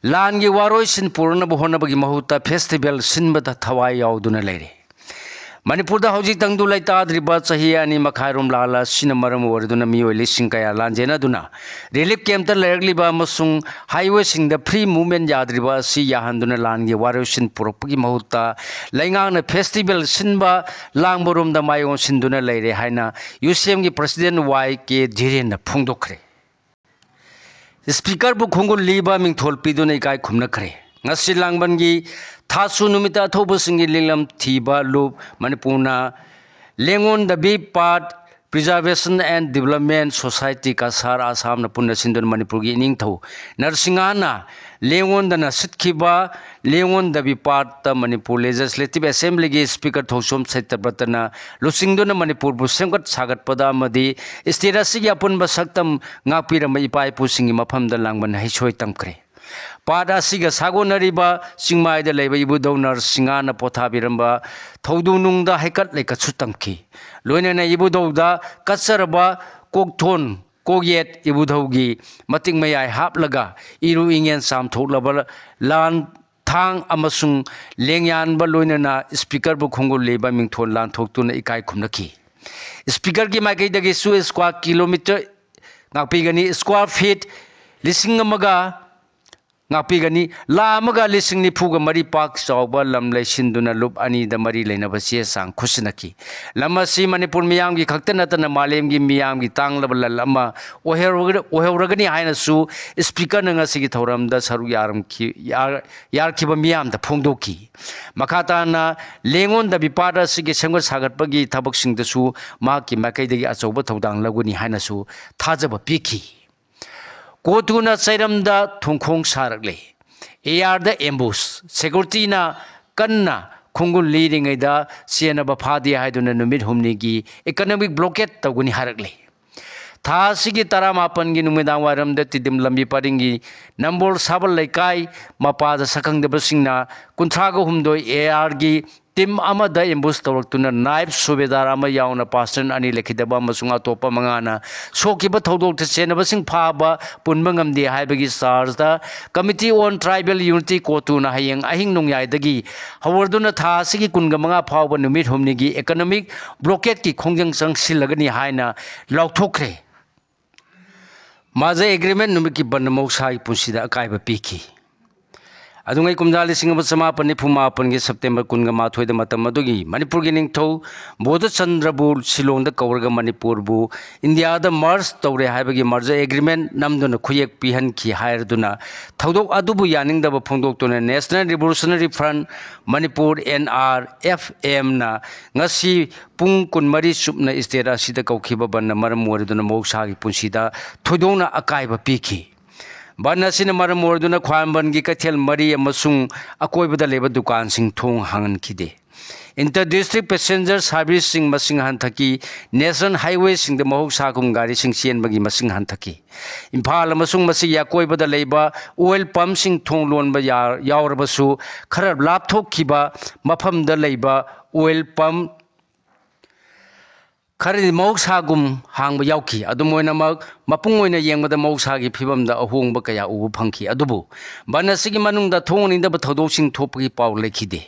ꯂꯥꯟꯒꯤ ꯋꯥꯔꯣꯏꯁꯤꯟ ꯄꯨꯔꯛꯅꯕ ꯍꯣꯠꯅꯕꯒꯤ ꯃꯍꯨꯠꯇ ꯐꯦꯁꯇꯤꯚꯦꯜ ꯁꯤꯟꯕꯗ ꯊꯋꯥꯏ ꯌꯥꯎꯗꯨꯅ ꯂꯩꯔꯦ꯫ ꯃꯅꯤꯄꯨꯔꯗ ꯍꯧꯖꯤꯛ ꯇꯪꯗꯨ ꯂꯩꯇꯥꯗ꯭ꯔꯤꯕ ꯆꯍꯤ ꯑꯅꯤ ꯃꯈꯥꯏꯔꯣꯝ ꯂꯥꯜꯂ ꯑꯁꯤꯅ ꯃꯔꯝ ꯑꯣꯏꯔꯗꯨꯅ ꯃꯤꯑꯣꯏ ꯂꯤꯁꯤꯡ ꯀꯌꯥ ꯂꯥꯟꯖꯦꯟꯅꯗꯨꯅ relief camp ꯇ ꯂꯩꯔꯛꯂꯤꯕ ꯑꯃꯁꯨꯡ highway ꯁꯤꯡꯗ free movement ꯌꯥꯗ꯭ꯔꯤꯕ ꯑꯁꯤ ꯌꯥꯍꯟꯗꯨꯅ ꯂꯥꯟꯒꯤ ꯋꯥꯔꯣꯏꯁꯤꯟ ꯄꯨꯔꯛꯄꯒꯤ ꯃꯍꯨꯠꯇ ꯂꯩꯉꯥꯛꯅ festival ꯁꯤꯟꯕ ꯂꯥꯡꯕꯔꯣꯝꯗ ꯃꯥꯏ ꯑꯣꯟꯁꯤꯟꯗꯨꯅ ꯂꯩꯔꯦ ꯍꯥꯏꯅ ꯌꯨ ꯁꯤ ꯑꯦꯝꯒꯤ president ꯋꯥꯏ ꯀꯦ ꯙꯤꯔꯦꯟꯅ ꯐꯣꯡꯗꯣꯛꯈ꯭ꯔꯦ꯫ Speaker ꯕꯨ ꯈꯣꯡꯒꯨꯜ ꯂꯤꯕ ꯃꯤꯡꯊꯣꯜ ꯄꯤꯗꯨꯅ ꯏꯀꯥꯏ ꯈꯨꯝꯅꯈ꯭ꯔꯦ꯫ ꯉꯁꯤ ꯂꯥꯡꯕꯟꯒꯤ ꯊꯥꯁꯨ ꯅꯨꯃꯤꯠꯇ ꯑꯊꯧꯕꯁꯤꯡꯒꯤ ꯂꯤꯡꯂꯝ ꯊꯤꯕ ꯂꯨꯞ ꯃꯅꯤꯄꯨꯔꯅ ꯂꯦꯡꯉꯣꯟꯗꯕꯤ Part Preservation and Development Society Cachar ꯑꯁꯥꯝꯅ ꯄꯨꯟꯅ ꯁꯤꯟꯗꯨꯅ ꯃꯅꯤꯄꯨꯔꯒꯤ ꯏꯅꯤꯡꯊꯧ ꯅꯔꯁꯤꯡꯍꯅ ꯂꯦꯡꯉꯣꯟꯗꯅ ꯁꯤꯠꯈꯤꯕ ꯂꯦꯡꯉꯣꯟꯗꯕꯤ Part ꯇ ꯃꯅꯤꯄꯨꯔ Legislative Assembly ꯒꯤ Speaker ꯊꯣꯡꯁꯣꯝ ꯁꯇ꯭ꯌꯕ꯭ꯔꯇꯅ ꯂꯨꯆꯤꯡꯗꯨꯅ ꯃꯅꯤꯄꯨꯔꯕꯨ ꯁꯦꯝꯒꯠ ꯁꯥꯒꯠꯄꯗ ꯑꯃꯗꯤ state ꯑꯁꯤꯒꯤ ꯑꯄꯨꯟꯕ ꯁꯛꯇꯝ ꯉꯥꯛꯄꯤꯔꯝꯕ ꯏꯄꯥ ꯏꯄꯨꯁꯤꯡꯒꯤ ꯃꯐꯝꯗ ꯂꯥꯡꯕꯟ ꯍꯩꯁꯣꯏ ꯇꯝꯈ꯭ꯔꯦ꯫ Part ꯑꯁꯤꯒ ꯁꯥꯒꯣꯟꯅꯔꯤꯕ ꯆꯤꯡꯃꯥꯏꯗ ꯂꯩꯕ ꯏꯕꯨꯙꯧ ꯅꯔꯁꯤꯡꯍꯅ ꯄꯣꯊꯥꯕꯤꯔꯝꯕ ꯊꯧꯗꯨ ꯅꯨꯡꯗ ꯍꯩꯀꯠ ꯂꯩꯀꯠꯁꯨ ꯇꯝꯈꯤ꯫ ꯂꯣꯏꯅꯅ ꯏꯕꯨꯙꯧꯗ ꯀꯠꯆꯔꯕ ꯀꯣꯛꯊꯣꯟ ꯀꯣꯛꯌꯦꯠ ꯏꯕꯨꯙꯧꯒꯤ ꯃꯇꯤꯛ ꯃꯌꯥꯏ ꯍꯥꯞꯂꯒ ꯏꯔꯨ ꯏꯉꯦꯟ ꯆꯥꯝꯊꯣꯛꯂꯕ ꯂꯥꯟ ꯊꯥꯡ ꯑꯃꯁꯨꯡ ꯂꯦꯡꯌꯥꯟꯕ ꯂꯣꯏꯅꯅ Speaker ꯕꯨ ꯈꯣꯡꯒꯨꯜ ꯂꯤꯕ ꯃꯤꯡꯊꯣꯜ ꯂꯥꯟꯊꯣꯛꯇꯨꯅ ꯏꯀꯥꯏ ꯈꯨꯝꯅꯈꯤ꯫ Speaker ꯒꯤ ꯃꯥꯏꯀꯩꯗꯒꯤꯁꯨ square kilometre ꯉꯥꯛꯄꯤꯒꯅꯤ, square feet ꯂꯤꯁꯤꯡ ꯑꯃꯒ ꯉꯥꯛꯄꯤꯒꯅꯤ꯫ ꯂꯥꯈ ꯑꯃꯒ ꯂꯤꯁꯤꯡ ꯅꯤꯐꯨꯒ ꯃꯔꯤ ꯄꯥꯛ ꯆꯥꯎꯕ ꯂꯝ ꯂꯩꯁꯤꯟꯗꯨꯅ ꯂꯨꯞ ꯑꯅꯤꯗ ꯃꯔꯤ ꯂꯩꯅꯕ ꯆꯦ ꯆꯥꯡ ꯈꯨꯠꯁꯤꯟꯅꯈꯤ꯫ ꯂꯝ ꯑꯁꯤ ꯃꯅꯤꯄꯨꯔ ꯃꯤꯌꯥꯝꯒꯤ ꯈꯛꯇ ꯅꯠꯇꯅ ꯃꯥꯂꯦꯝꯒꯤ ꯃꯤꯌꯥꯝꯒꯤ ꯇꯥꯡꯂꯕ ꯂꯟ ꯑꯃ ꯑꯣꯏꯍꯧꯔꯒ-, ꯑꯣꯏꯍꯧꯔꯒꯅꯤ ꯍꯥꯏꯅꯁꯨ Speaker ꯅ ꯉꯁꯤꯒꯤ ꯊꯧꯔꯝꯗ ꯁꯔꯨꯛ ꯌꯥꯔꯝꯈꯤ-, ꯌꯥꯔ-, ꯌꯥꯔꯛꯈꯤꯕ ꯃꯤꯌꯥꯝꯗ ꯐꯣꯡꯗꯣꯛꯈꯤ꯫ ꯃꯈꯥ ꯇꯥꯅ ꯂꯦꯡꯉꯣꯟꯗꯕꯤ Part ꯑꯁꯤꯒꯤ ꯁꯦꯝꯒꯠ ꯁꯥꯒꯠꯄꯒꯤ ꯊꯕꯛꯁꯤꯡꯗꯁꯨ ꯃꯍꯥꯛꯀꯤ ꯃꯥꯏꯀꯩꯗꯒꯤ ꯑꯆꯧꯕ ꯊꯧꯗꯥꯡ ꯂꯧꯒꯅꯤ ꯍꯥꯏꯅꯁꯨ ꯊꯥꯖꯕ ꯄꯤꯈꯤ꯫ ꯀꯣꯇꯨꯅ ꯆꯩꯔꯝꯗ ꯊꯣꯡꯈꯣꯡ ꯁꯥꯔꯛꯂꯦ꯫ ꯑꯦ ꯑꯥꯔꯗ ambush꯫ Security ꯅ ꯀꯟꯅ ꯈꯣꯡꯒꯨꯜ ꯂꯤꯔꯤꯉꯩꯗ ꯆꯦꯟꯅꯕ ꯐꯥꯗꯦ ꯍꯥꯏꯗꯨꯅ ꯅꯨꯃꯤꯠ ꯍꯨꯝꯅꯤꯒꯤ economic blockade ꯇꯧꯒꯅꯤ ꯍꯥꯏꯔꯛꯂꯦ꯫ ꯊꯥ ꯑꯁꯤꯒꯤ ꯇꯔꯥꯃꯥꯄꯟꯒꯤ ꯅꯨꯃꯤꯗꯥꯡ ꯋꯥꯏꯔꯝꯗ ꯇꯤꯗꯤꯝ ꯂꯝꯕꯤ ꯄꯔꯤꯡꯒꯤ ꯅꯝꯕꯣꯜ ꯁꯥꯕꯜ ꯂꯩꯀꯥꯏ ꯃꯄꯥꯗ ꯁꯛꯈꯪꯗꯕꯁꯤꯡꯅ ꯀꯨꯟꯊ꯭ꯔꯥꯒ ꯍꯨꯝꯗꯣꯏ ꯑꯦ ꯑꯥꯔꯒꯤ ꯇꯤꯝ ꯑꯃꯗ ꯑꯦꯝꯕꯨꯁ ꯇꯧꯔꯛꯇꯨꯅ ꯅꯥꯏꯕ ꯁꯨꯕꯦꯗꯥꯔ ꯑꯃ ꯌꯥꯎꯅ ꯄꯥꯁꯇꯟ ꯑꯅꯤ ꯂꯩꯈꯤꯗꯕ ꯑꯃꯁꯨꯡ ꯑꯇꯣꯞꯄ ꯃꯉꯥꯅ ꯁꯣꯛꯈꯤꯕ ꯊꯧꯗꯣꯛꯇ ꯆꯦꯟꯅꯕꯁꯤꯡ ꯐꯥꯕ ꯄꯨꯟꯕ ꯉꯝꯗꯦ ꯍꯥꯏꯕꯒꯤ ꯆꯥꯔꯖꯇ Committee on Tribal Unity, ꯀꯣꯇꯨꯅ ꯍꯌꯦꯡ ꯑꯍꯤꯡ ꯅꯣꯡꯌꯥꯏꯗꯒꯤ ꯍꯧꯔꯗꯨꯅ ꯊꯥ ꯑꯁꯤꯒꯤ ꯀꯨꯟꯒ ꯃꯉꯥ ꯐꯥꯎꯕ ꯅꯨꯃꯤꯠ ꯍꯨꯝꯅꯤꯒꯤ economic blockade ꯀꯤ ꯈꯣꯡꯖꯪ ꯆꯪꯁꯤꯜꯂꯒꯅꯤ ꯍꯥꯏꯅ ꯂꯥꯎꯊꯣꯛꯈ꯭ꯔꯦ꯫ ꯃꯥꯖꯥ ꯑꯦꯒ꯭ꯔꯤꯃꯦꯟ ꯅꯨꯃꯤꯠꯀꯤ ꯕꯟꯗ ꯃꯍꯧꯁꯥꯒꯤ ꯄꯨꯟꯁꯤꯗ ꯑꯀꯥꯏꯕ ꯄꯤꯈꯤ꯫ ꯑꯗꯨꯉꯩ ꯀꯨꯝꯖꯥ ꯂꯤꯁꯤꯡ ꯑꯃ ꯆꯃꯥꯄꯟ ꯅꯤꯐꯨ ꯃꯥꯄꯟꯒꯤ ꯁꯦꯞꯇꯦꯝꯕꯔ ꯀꯨꯟꯒ ꯃꯥꯊꯣꯏꯗ ꯃꯇꯝ ꯑꯗꯨꯒꯤ ꯃꯅꯤꯄꯨꯔꯒꯤ ꯅꯤꯡꯊꯧ ꯕꯣꯙꯆꯟꯗ꯭ꯔꯕꯨ ꯁꯤꯂꯣꯡꯗ ꯀꯧꯔꯒ ꯃꯅꯤꯄꯨꯔꯕꯨ ꯏꯟꯗꯤꯌꯥꯗ ꯃꯔꯖ ꯇꯧꯔꯦ ꯍꯥꯏꯕꯒꯤ ꯃꯔꯖꯔ ꯑꯦꯒ꯭ꯔꯤꯃꯦꯟ ꯅꯝꯗꯨꯅ ꯈꯨꯌꯦꯛ ꯄꯤꯍꯟꯈꯤ ꯍꯥꯏꯔꯗꯨꯅ ꯊꯧꯗꯣꯛ ꯑꯗꯨꯕꯨ ꯌꯥꯅꯤꯡꯗꯕ ꯐꯣꯡꯗꯣꯛꯇꯨꯅ National Revolutionary Front Manipur, N R F M ꯅ ꯉꯁꯤ ꯄꯨꯡ ꯀꯨꯟꯃꯔꯤ ꯆꯨꯞꯅ ꯁ꯭ꯇꯦꯠ ꯑꯁꯤꯗ ꯀꯧꯈꯤꯕ ꯕꯟꯗ ꯃꯔꯝ ꯑꯣꯏꯔꯗꯨꯅ ꯃꯍꯧꯁꯥꯒꯤ ꯄꯨꯟꯁꯤꯗ ꯊꯣꯏꯗꯣꯛꯅ ꯑꯀꯥꯏꯕ ꯄꯤꯈꯤ꯫ ꯕꯟ ꯑꯁꯤꯅ ꯃꯔꯝ ꯑꯣꯏꯔꯗꯨꯅ ꯈ꯭ꯋꯥꯏꯔꯝꯕꯟꯒꯤ ꯀꯩꯊꯦꯜ ꯃꯔꯤ ꯑꯃꯁꯨꯡ ꯑꯀꯣꯏꯕꯗ ꯂꯩꯕ ꯗꯨꯀꯥꯟꯁꯤꯡ ꯊꯣꯡ ꯍꯥꯡꯍꯟꯈꯤꯗꯦ꯫ Inter district passenger service ꯁꯤꯡ ꯃꯁꯤꯡ ꯍꯟꯊꯈꯤ꯫ National highway ꯁꯤꯡꯗ ꯃꯍꯧꯁꯥꯒꯨꯝ ꯒꯥꯔꯤꯁꯤꯡ ꯆꯦꯟꯕꯒꯤ ꯃꯁꯤꯡ ꯍꯟꯊꯈꯤ꯫ ꯏꯝꯐꯥꯜ ꯑꯃꯁꯨꯡ ꯃꯁꯤꯒꯤ ꯑꯀꯣꯏꯕꯗ ꯂꯩꯕ oil pump ꯁꯤꯡ ꯊꯣꯡ ꯂꯣꯟꯕ ꯌꯥ-, ꯌꯥꯎꯔꯕꯁꯨ, ꯈꯔ ꯂꯥꯞꯊꯣꯛꯈꯤꯕ ꯃꯐꯝꯗ ꯂꯩꯕ oil pump ꯈꯔꯗꯤ ꯃꯍꯧꯁꯥꯒꯨꯝ ꯍꯥꯡꯕ ꯌꯥꯎꯈꯤ꯫ ꯑꯗꯨꯝ ꯑꯣꯏꯅꯃꯛ, ꯃꯄꯨꯡ ꯑꯣꯏꯅ ꯌꯦꯡꯕꯗ ꯃꯍꯧꯁꯥꯒꯤ ꯐꯤꯕꯝꯗ ꯑꯍꯣꯡꯕ ꯀꯌꯥ ꯎꯕ ꯐꯪꯈꯤ꯫ ꯑꯗꯨꯕꯨ ꯕꯟ ꯑꯁꯤꯒꯤ ꯃꯅꯨꯡꯗ ꯊꯣꯡꯍꯟꯅꯤꯡꯗꯕ ꯊꯧꯗꯣꯛꯁꯤꯡ ꯊꯣꯛꯄꯒꯤ ꯄꯥꯎ ꯂꯩꯈꯤꯗꯦ꯫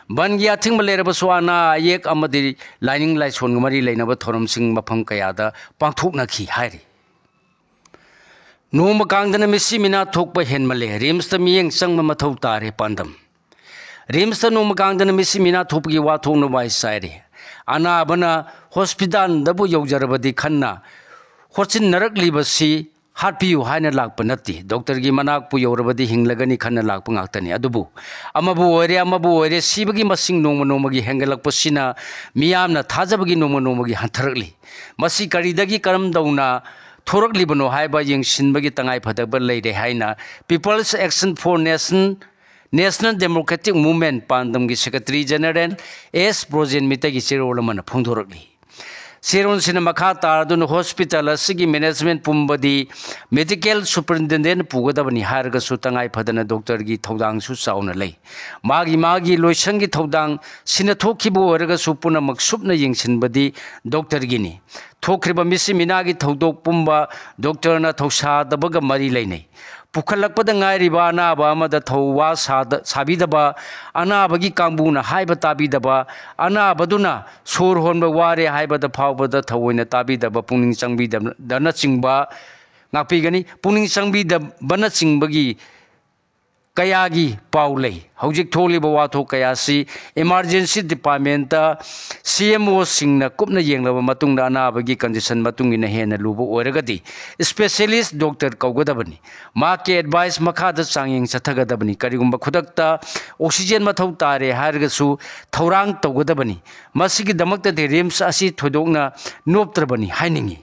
ꯕꯟꯒꯤ ꯑꯊꯤꯡꯕ ꯂꯩꯔꯕꯁꯨ, ꯑꯅꯥ ꯑꯌꯦꯛ ꯑꯃꯗꯤ ꯂꯥꯏꯅꯤꯡ ꯂꯥꯏꯁꯣꯟꯒ ꯃꯔꯤ ꯂꯩꯅꯕ ꯊꯧꯔꯝꯁꯤꯡ ꯃꯐꯝ ꯀꯌꯥꯗ ꯄꯥꯡꯊꯣꯛꯅꯈꯤ ꯍꯥꯏꯔꯤ꯫ ꯅꯣꯡꯃ ꯀꯥꯡꯗꯅ ꯃꯤꯁꯤ ꯃꯤꯅꯥ ꯊꯣꯛꯄ ꯍꯦꯟꯃꯜꯂꯦ꯫ ꯔꯤꯝꯁꯇ ꯃꯤꯠꯌꯦꯡ ꯆꯪꯕ ꯃꯊꯧ ꯇꯥꯔꯦ꯫ ꯄꯥꯟꯗꯝ: ꯔꯤꯝꯁꯇ ꯅꯣꯡꯃ ꯀꯥꯡꯗꯅ ꯃꯤꯁꯤ ꯃꯤꯅꯥ ꯊꯣꯛꯄꯒꯤ ꯋꯥꯊꯣꯛꯅ ꯋꯥꯏ ꯆꯥꯏꯔꯦ꯫ ꯑꯅꯥꯕꯅ ꯍꯣꯁꯄꯤꯇꯥꯜꯗꯕꯨ ꯌꯧꯖꯔꯕꯗꯤ ꯈꯟꯅ ꯍꯣꯠꯆꯤꯟꯅꯔꯛꯂꯤꯕꯁꯤ ꯍꯥꯠꯄꯤꯌꯨ ꯍꯥꯏꯅ ꯂꯥꯛꯄ ꯅꯠꯇꯦ꯫ ꯗꯣꯛꯇꯔꯒꯤ ꯃꯅꯥꯛꯄꯨ ꯌꯧꯔꯕꯗꯤ ꯍꯤꯡꯂꯒꯅꯤ ꯈꯟꯅ ꯂꯥꯛꯄ ꯉꯥꯛꯇꯅꯤ꯫ ꯑꯗꯨꯕꯨ ꯑꯃꯕꯨ ꯑꯣꯏꯔꯦ, ꯑꯃꯕꯨ ꯑꯣꯏꯔꯦ, ꯁꯤꯕꯒꯤ ꯃꯁꯤꯡ ꯅꯣꯡꯃ ꯅꯣꯡꯃꯒꯤ ꯍꯦꯟꯒꯠꯂꯛꯄꯁꯤꯅ ꯃꯤꯌꯥꯝꯅ ꯊꯥꯖꯕꯒꯤ ꯅꯣꯡꯃ ꯅꯣꯡꯃꯒꯤ ꯍꯟꯊꯔꯛꯂꯤ꯫ ꯃꯁꯤ ꯀꯔꯤꯗꯒꯤ ꯀꯔꯝꯗꯧꯅ ꯊꯣꯔꯛꯂꯤꯕꯅꯣ ꯍꯥꯏꯕ ꯌꯦꯡꯁꯤꯟꯕꯒꯤ ꯇꯉꯥꯏ ꯐꯗꯕ ꯂꯩꯔꯦ ꯍꯥꯏꯅ People's Action for Nation, National Democratic Movement, ꯄꯥꯟꯗꯝꯒꯤ Secretary General S Brojen ꯃꯤꯇꯩꯒꯤ ꯆꯦꯔꯣꯜ ꯑꯃꯅ ꯐꯣꯡꯗꯣꯔꯛꯂꯤ꯫ ꯆꯦꯔꯣꯜꯁꯤꯅ ꯃꯈꯥ ꯇꯥꯔꯗꯨꯅ hospital ꯑꯁꯤꯒꯤ management ꯄꯨꯝꯕꯗꯤ medical superintendent ꯄꯨꯒꯗꯕꯅꯤ ꯍꯥꯏꯔꯒꯁꯨ ꯇꯉꯥꯏ ꯐꯗꯅ doctorꯒꯤ ꯊꯧꯗꯥꯡꯁꯨ ꯆꯥꯎꯅ ꯂꯩ꯫ ꯃꯥꯒꯤ ꯃꯥꯒꯤ ꯂꯣꯏꯁꯪꯒꯤ ꯊꯧꯗꯥꯡ ꯁꯤꯅ ꯊꯣꯛꯈꯤꯕ ꯑꯣꯏꯔꯒꯁꯨ ꯄꯨꯝꯅꯃꯛ ꯁꯨꯞꯅ ꯌꯦꯡꯁꯤꯟꯕꯗꯤ doctorꯒꯤꯅꯤ꯫ ꯊꯣꯛꯈ꯭ꯔꯤꯕ ꯃꯤꯁꯤ ꯃꯤꯅꯥꯒꯤ ꯊꯧꯗꯣꯛ ꯄꯨꯝꯕ doctorꯅ ꯊꯧꯁꯥꯗꯕꯒ ꯃꯔꯤ ꯂꯩꯅꯩ꯫ ꯄꯨꯈꯠꯂꯛꯄꯗ ꯉꯥꯏꯔꯤꯕ ꯑꯅꯥꯕ ꯑꯃꯗ ꯊꯧꯋꯥ ꯁꯥꯗ-, ꯁꯥꯕꯤꯗꯕ, ꯑꯅꯥꯕꯒꯤ ꯀꯥꯡꯕꯨꯅ ꯍꯥꯏꯕ ꯇꯥꯕꯤꯗꯕ, ꯑꯅꯥꯕꯗꯨꯅ ꯁꯣꯔ ꯍꯣꯟꯕ ꯋꯥꯔꯦ ꯍꯥꯏꯕꯗ ꯐꯥꯎꯕꯗ ꯊꯑꯣꯏꯅ ꯇꯥꯕꯤꯗꯕ, ꯄꯨꯛꯅꯤꯡ ꯆꯪꯕꯤꯗꯕꯅꯆꯤꯡꯕ ꯉꯥꯛꯄꯤꯒꯅꯤ꯫ ꯄꯨꯛꯅꯤꯡ ꯆꯪꯕꯤꯗꯕꯅꯆꯤꯡꯕꯒꯤ ꯀꯌꯥꯒꯤ ꯄꯥꯎ ꯂꯩ꯫ ꯍꯧꯖꯤꯛ ꯊꯣꯛꯂꯤꯕ ꯋꯥꯊꯣꯛ ꯀꯌꯥꯁꯤ emergency departmentꯇ CMOꯁꯤꯡꯅ ꯀꯨꯞꯅ ꯌꯦꯡꯂꯕ ꯃꯇꯨꯡꯗ ꯑꯅꯥꯕꯒꯤ condition ꯃꯇꯨꯡ ꯏꯟꯅ ꯍꯦꯟꯅ ꯂꯨꯕ ꯑꯣꯏꯔꯒꯗꯤ specialist doctor ꯀꯧꯒꯗꯕꯅꯤ꯫ ꯃꯍꯥꯛꯀꯤ advice ꯃꯈꯥꯗ ꯆꯥꯡꯌꯦꯡ ꯆꯠꯊꯒꯗꯕꯅꯤ꯫ ꯀꯔꯤꯒꯨꯝꯕ ꯈꯨꯗꯛꯇ oxygen ꯃꯊꯧ ꯇꯥꯔꯦ ꯍꯥꯏꯔꯒꯁꯨ ꯊꯧꯔꯥꯡ ꯇꯧꯒꯗꯕꯅꯤ꯫ ꯃꯁꯤꯒꯤꯗꯃꯛꯇꯗꯤ RIMS ꯑꯁꯤ ꯊꯣꯏꯗꯣꯛꯅ ꯅꯣꯞꯇ꯭ꯔꯕꯅꯤ ꯍꯥꯏꯅꯤꯡꯏ꯫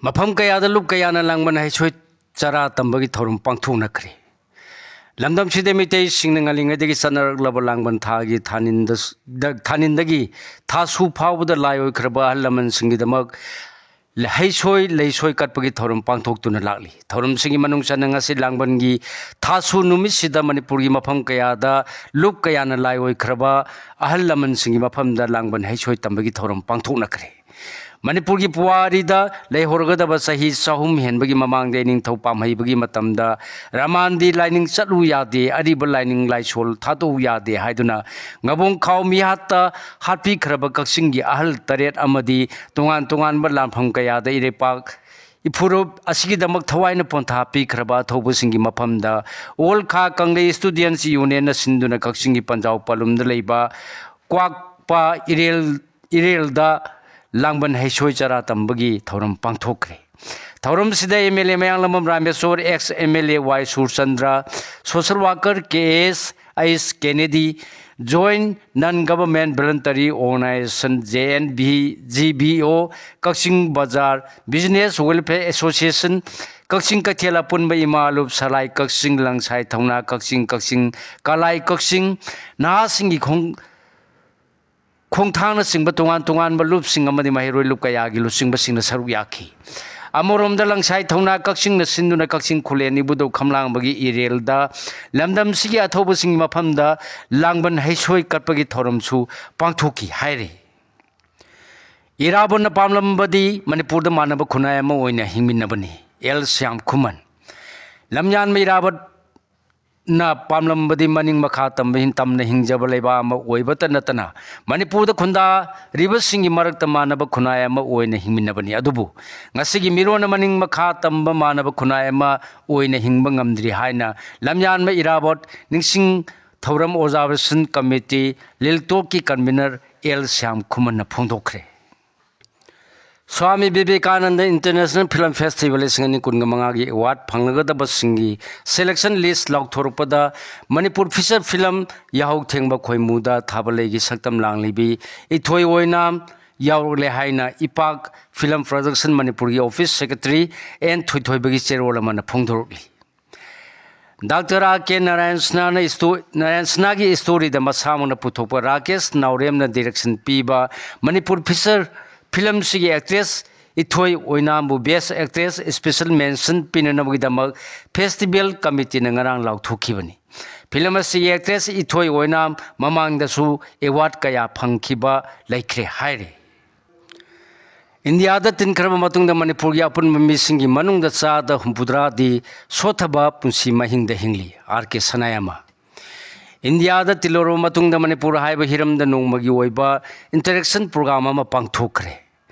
ꯃꯐꯝ ꯀꯌꯥꯗ ꯂꯨꯞ ꯀꯌꯥꯅ ꯂꯥꯡꯕꯟ ꯍꯩꯁꯣꯏ ꯆꯔꯥ ꯇꯝꯕꯒꯤ ꯊꯧꯔꯝ ꯄꯥꯡꯊꯣꯛꯅꯈ꯭ꯔꯦ꯫ ꯂꯝꯗꯝꯁꯤꯗ ꯃꯤꯇꯩꯁꯤꯡꯅ ꯉꯜꯂꯤꯉꯩꯗꯒꯤ ꯆꯠꯅꯔꯛꯂꯕ ꯂꯥꯡꯕꯟ ꯊꯥꯒꯤ ꯊꯥꯅꯤꯟꯗ-, ꯊꯥꯅꯤꯟꯗꯒꯤ ꯊꯥꯁꯨ ꯐꯥꯎꯕꯗ ꯂꯥꯏ ꯑꯣꯏꯈ꯭ꯔꯕ ꯑꯍꯜ ꯂꯃꯟꯁꯤꯡꯒꯤꯗꯃꯛ ꯍꯩꯁꯣꯏ ꯂꯩꯁꯣꯏ ꯀꯠꯄꯒꯤ ꯊꯧꯔꯝ ꯄꯥꯡꯊꯣꯛꯇꯨꯅ ꯂꯥꯛꯂꯤ꯫ ꯊꯧꯔꯝꯁꯤꯡꯒꯤ ꯃꯅꯨꯡ ꯆꯟꯅ ꯉꯁꯤ ꯂꯥꯡꯕꯟꯒꯤ ꯊꯥꯁꯨ ꯅꯨꯃꯤꯠꯁꯤꯗ ꯃꯅꯤꯄꯨꯔꯒꯤ ꯃꯐꯝ ꯀꯌꯥꯗ ꯂꯨꯞ ꯀꯌꯥꯅ ꯂꯥꯏ ꯑꯣꯏꯈ꯭ꯔꯕ ꯑꯍꯜ ꯂꯃꯟꯁꯤꯡꯒꯤ ꯃꯐꯝꯗ ꯂꯥꯡꯕꯟ ꯍꯩꯁꯣꯏ ꯇꯝꯕꯒꯤ ꯊꯧꯔꯝ ꯄꯥꯡꯊꯣꯛꯅꯈ꯭ꯔꯦ꯫ ꯃꯅꯤꯄꯨꯔꯒꯤ ꯄꯨꯋꯥꯔꯤꯗ ꯂꯩꯍꯧꯔꯒꯗꯕ ꯆꯍꯤ ꯆꯍꯨꯝ ꯍꯦꯟꯕꯒꯤ ꯃꯃꯥꯡꯗ ꯏꯅꯤꯡꯊꯧ ꯄꯥꯝꯍꯩꯕꯒꯤ ꯃꯇꯝꯗ ꯔꯃꯥꯟꯗꯤ ꯂꯥꯏꯅꯤꯡ ꯆꯠꯂꯨ ꯌꯥꯗꯦ, ꯑꯔꯤꯕ ꯂꯥꯏꯅꯤꯡ ꯂꯥꯏꯁꯣꯜ ꯊꯥꯗꯣꯛꯎ ꯌꯥꯗꯦ ꯍꯥꯏꯗꯨꯅ ꯉꯕꯣꯡ ꯈꯥꯎ ꯃꯤꯍꯥꯠꯇ ꯍꯥꯠꯄꯤꯈ꯭ꯔꯕ ꯀꯛꯆꯤꯡꯒꯤ ꯑꯍꯜ ꯇꯔꯦꯠ ꯑꯃꯗꯤ ꯇꯣꯉꯥꯟ ꯇꯣꯉꯥꯟꯕ ꯂꯥꯟꯐꯝ ꯀꯌꯥꯗ ꯏꯔꯩꯄꯥꯛ ꯏꯐꯨꯔꯨꯞ ꯑꯁꯤꯒꯤꯗꯃꯛ ꯊꯋꯥꯏꯅ ꯄꯣꯟꯊꯥ ꯄꯤꯈ꯭ꯔꯕ ꯑꯊꯧꯕꯁꯤꯡꯒꯤ ꯃꯐꯝꯗ ꯑꯣꯜ ꯈꯥ ꯀꯪꯂꯩ Students Unionꯅ ꯁꯤꯟꯗꯨꯅ ꯀꯛꯆꯤꯡꯒꯤ ꯄꯟꯖꯥꯎ ꯄꯂꯨꯝꯗ ꯂꯩꯕ ꯀ꯭ꯋꯥꯛꯄ ꯏꯔꯦꯜ, ꯏꯔꯦꯜꯗ ꯂꯥꯡꯕꯟ ꯍꯩꯁꯣꯏ ꯆꯔꯥ ꯇꯝꯕꯒꯤ ꯊꯧꯔꯝ ꯄꯥꯡꯊꯣꯛꯈ꯭ꯔꯦ꯫ ꯊꯧꯔꯝꯁꯤꯗ MLA ꯃꯌꯥꯡꯂꯝꯕꯝ ꯔꯥꯃꯦꯁꯣꯔ, ex MLA ꯋꯥꯏ ꯁꯨꯔꯆꯟꯗ꯭ꯔ, social worker ꯀꯦ ꯑꯦꯁ ꯑꯩꯁ ꯀꯦꯅꯦꯗꯤ, Joint Non Government Voluntary Organization, JNV, GVO, ꯀꯛꯆꯤꯡ ꯕꯖꯥꯔ Business Welfare Association, ꯀꯛꯆꯤꯡ ꯀꯩꯊꯦꯜ ꯑꯄꯨꯟꯕ ꯏꯃꯥ ꯂꯨꯞ ꯁꯂꯥꯏ ꯀꯛꯆꯤꯡ ꯂꯪꯁꯥꯏ ꯊꯧꯅꯥ ꯀꯛꯆꯤꯡ ꯀꯛꯆꯤꯡ ꯀꯂꯥꯏ ꯀꯛꯆꯤꯡ ꯅꯍꯥꯁꯤꯡꯒꯤ ꯈꯣꯡ-, ꯈꯣꯡꯊꯥꯡꯅꯆꯤꯡꯕ ꯇꯣꯉꯥꯟ ꯇꯣꯉꯥꯟꯕ ꯂꯨꯞꯁꯤꯡ ꯑꯃꯗꯤ ꯃꯍꯩꯔꯣꯏ ꯂꯨꯞ ꯀꯌꯥꯒꯤ ꯂꯨꯆꯤꯡꯕꯁꯤꯡꯅ ꯁꯔꯨꯛ ꯌꯥꯈꯤ꯫ ꯑꯃꯔꯣꯝꯗ ꯂꯪꯁꯥꯏ ꯊꯧꯅꯥ ꯀꯛꯆꯤꯡꯅ ꯁꯤꯟꯗꯨꯅ ꯀꯛꯆꯤꯡ ꯈꯨꯂꯦꯟ ꯏꯕꯨꯙꯧ ꯈꯝꯂꯥꯡꯕꯒꯤ ꯏꯔꯦꯜꯗ ꯂꯝꯗꯝꯁꯤꯒꯤ ꯑꯊꯧꯕꯁꯤꯡꯒꯤ ꯃꯐꯝꯗ ꯂꯥꯡꯕꯟ ꯍꯩꯁꯣꯏ ꯀꯠꯄꯒꯤ ꯊꯧꯔꯝꯁꯨ ꯄꯥꯡꯊꯣꯛꯈꯤ ꯍꯥꯏꯔꯤ꯫ ꯏꯔꯥꯕꯣꯠꯅ ꯄꯥꯝꯂꯝꯕꯗꯤ ꯃꯅꯤꯄꯨꯔꯗ ꯃꯥꯟꯅꯕ ꯈꯨꯟꯅꯥꯏ ꯑꯃ ꯑꯣꯏꯅ ꯍꯤꯡꯃꯤꯟꯅꯕꯅꯤ꯫ ꯑꯦꯜ ꯁ꯭ꯌꯥꯝ ꯈꯨꯃꯟ꯫ ꯂꯝꯌꯥꯟꯕ ꯏꯔꯥꯕꯣꯠꯅ ꯄꯥꯝꯂꯝꯕꯗꯤ ꯃꯅꯤꯡ ꯃꯈꯥ ꯇꯝꯕ ꯍꯤꯡ-, ꯇꯝꯅ ꯍꯤꯡꯖꯕ ꯂꯩꯕꯥꯛ ꯑꯃ ꯑꯣꯏꯕꯇ ꯅꯠꯇꯅ ꯃꯅꯤꯄꯨꯔꯗ ꯈꯨꯟꯗꯥꯔꯤꯕꯁꯤꯡꯒꯤ ꯃꯔꯛꯇ ꯃꯥꯟꯅꯕ ꯈꯨꯟꯅꯥꯏ ꯑꯃ ꯑꯣꯏꯅ ꯍꯤꯡꯃꯤꯟꯅꯕꯅꯤ꯫ ꯑꯗꯨꯕꯨ ꯉꯁꯤꯒꯤ ꯃꯤꯔꯣꯟꯅ ꯃꯅꯤꯡ ꯃꯈꯥ ꯇꯝꯕ ꯃꯥꯟꯅꯕ ꯈꯨꯟꯅꯥꯏ ꯑꯃ ꯑꯣꯏꯅ ꯍꯤꯡꯕ ꯉꯝꯗ꯭ꯔꯤ ꯍꯥꯏꯅ ꯂꯝꯌꯥꯟꯕ ꯏꯔꯥꯕꯣꯠ ꯅꯤꯡꯁꯤꯡ ꯊꯧꯔꯝ ꯑꯣꯕꯖꯥꯔꯕꯦꯁꯟ ꯀꯃꯤꯇꯤ ꯂꯤꯜꯇꯣꯛꯀꯤ ꯀꯟꯚꯤꯅꯔ ꯑꯦꯜ ꯁ꯭ꯌꯥꯝ ꯈꯨꯃꯟꯅ ꯐꯣꯡꯗꯣꯛꯈ꯭ꯔꯦ꯫ Swami Vivekananda international film festival ꯂꯤꯁꯤꯡ ꯑꯅꯤ ꯀꯨꯟꯒ ꯃꯉꯥꯒꯤ ꯑꯦꯋꯥꯔꯗ ꯐꯪꯂꯒꯗꯕꯁꯤꯡꯒꯤ ꯁꯦꯂꯦꯛꯁꯟ ꯂꯤꯁ ꯂꯥꯎꯊꯣꯔꯛꯄꯗ ꯃꯅꯤꯄꯨꯔ ꯐꯤꯆꯔ ꯐꯤꯂꯝ ꯌꯥꯍꯧ ꯊꯦꯡꯕ ꯈꯣꯏꯃꯨꯗ ꯊꯥꯕ ꯂꯩꯒꯤ ꯁꯛꯇꯝ ꯂꯥꯡꯂꯤꯕꯤ ꯏꯊꯣꯏ ꯑꯣꯏꯅꯥꯝ ꯌꯥꯎꯔꯛꯂꯦ ꯍꯥꯏꯅ ꯏꯄꯥꯛ ꯐꯤꯂꯝ ꯄ꯭ꯔꯗꯛꯁꯟ ꯃꯅꯤꯄꯨꯔꯒꯤ ꯑꯣꯐꯤꯁ ꯁꯦꯀ꯭ꯔꯦꯇꯔꯤ ꯑꯦꯟ ꯊꯣꯏꯊꯣꯏꯕꯒꯤ ꯆꯦꯔꯣꯜ ꯑꯃꯅ ꯐꯣꯡꯗꯣꯔꯛꯂꯤ꯫ ꯗꯥꯛꯇꯔ ꯑꯥꯔ ꯀꯦ ꯅꯥꯔꯥꯌꯟ ꯁꯅꯥꯅ ꯏꯁꯇꯣ-, ꯅꯥꯔꯥꯌꯟ ꯁꯅꯥꯒꯤ ꯏꯁꯇꯣꯔꯤꯗ ꯃꯁꯥꯃꯛꯅ ꯄꯨꯊꯣꯛꯄ ꯔꯥꯀꯦꯁ ꯅꯥꯎꯔꯦꯝꯅ ꯗꯤꯔꯦꯛꯁꯟ ꯄꯤꯕ ꯃꯅꯤꯄꯨꯔ ꯐꯤꯆꯔ ꯐꯤꯂꯝꯁꯤꯒꯤ ꯑꯦꯛꯇ꯭ꯔꯦꯁ ꯏꯊꯣꯏ ꯑꯣꯏꯅꯥꯝꯕꯨ ꯕꯦꯁ ꯑꯦꯛꯇ꯭ꯔꯦꯁ ꯏꯁꯄꯦꯁꯦꯜ ꯃꯦꯟꯁꯟ ꯄꯤꯅꯅꯕꯒꯤꯗꯃꯛ ꯐꯦꯁꯇꯤꯚꯦꯜ ꯀꯃꯤꯇꯤꯅ ꯉꯔꯥꯡ ꯂꯥꯎꯊꯣꯛꯈꯤꯕꯅꯤ꯫ ꯐꯤꯂꯝ ꯑꯁꯤꯒꯤ ꯑꯦꯛꯇ꯭ꯔꯦꯁ ꯏꯊꯣꯏ ꯑꯣꯏꯅꯥꯝ ꯃꯃꯥꯡꯗꯁꯨ ꯑꯦꯋꯥꯔꯗ ꯀꯌꯥ ꯐꯪꯈꯤꯕ ꯂꯩꯈ꯭ꯔꯦ ꯍꯥꯏꯔꯤ꯫ ꯏꯟꯗꯤꯌꯥꯗ ꯇꯤꯟꯈ꯭ꯔꯕ ꯃꯇꯨꯡꯗ ꯃꯅꯤꯄꯨꯔꯒꯤ ꯑꯄꯨꯟꯕ ꯃꯤꯁꯤꯡꯒꯤ ꯃꯅꯨꯡꯗ ꯆꯥꯗ ꯍꯨꯝꯐꯨꯇꯔꯥꯗꯤ ꯁꯣꯠꯊꯕ ꯄꯨꯟꯁꯤ ꯃꯍꯤꯡꯗ ꯍꯤꯡꯂꯤ꯫ R K ꯁꯅꯥꯌꯥꯃ꯫ ꯏꯟꯗꯤꯌꯥꯗ ꯇꯤꯜꯂꯨꯔꯕ ꯃꯇꯨꯡꯗ ꯃꯅꯤꯄꯨꯔ ꯍꯥꯏꯕ ꯍꯤꯔꯝꯗ ꯅꯣꯡꯃꯒꯤ ꯑꯣꯏꯕ ꯏꯟꯇꯔꯦꯛꯁꯟ ꯄ꯭ꯔꯣꯒ꯭ꯔꯥꯝ ꯑꯃ ꯄꯥꯡꯊꯣꯛꯈ꯭ꯔꯦ꯫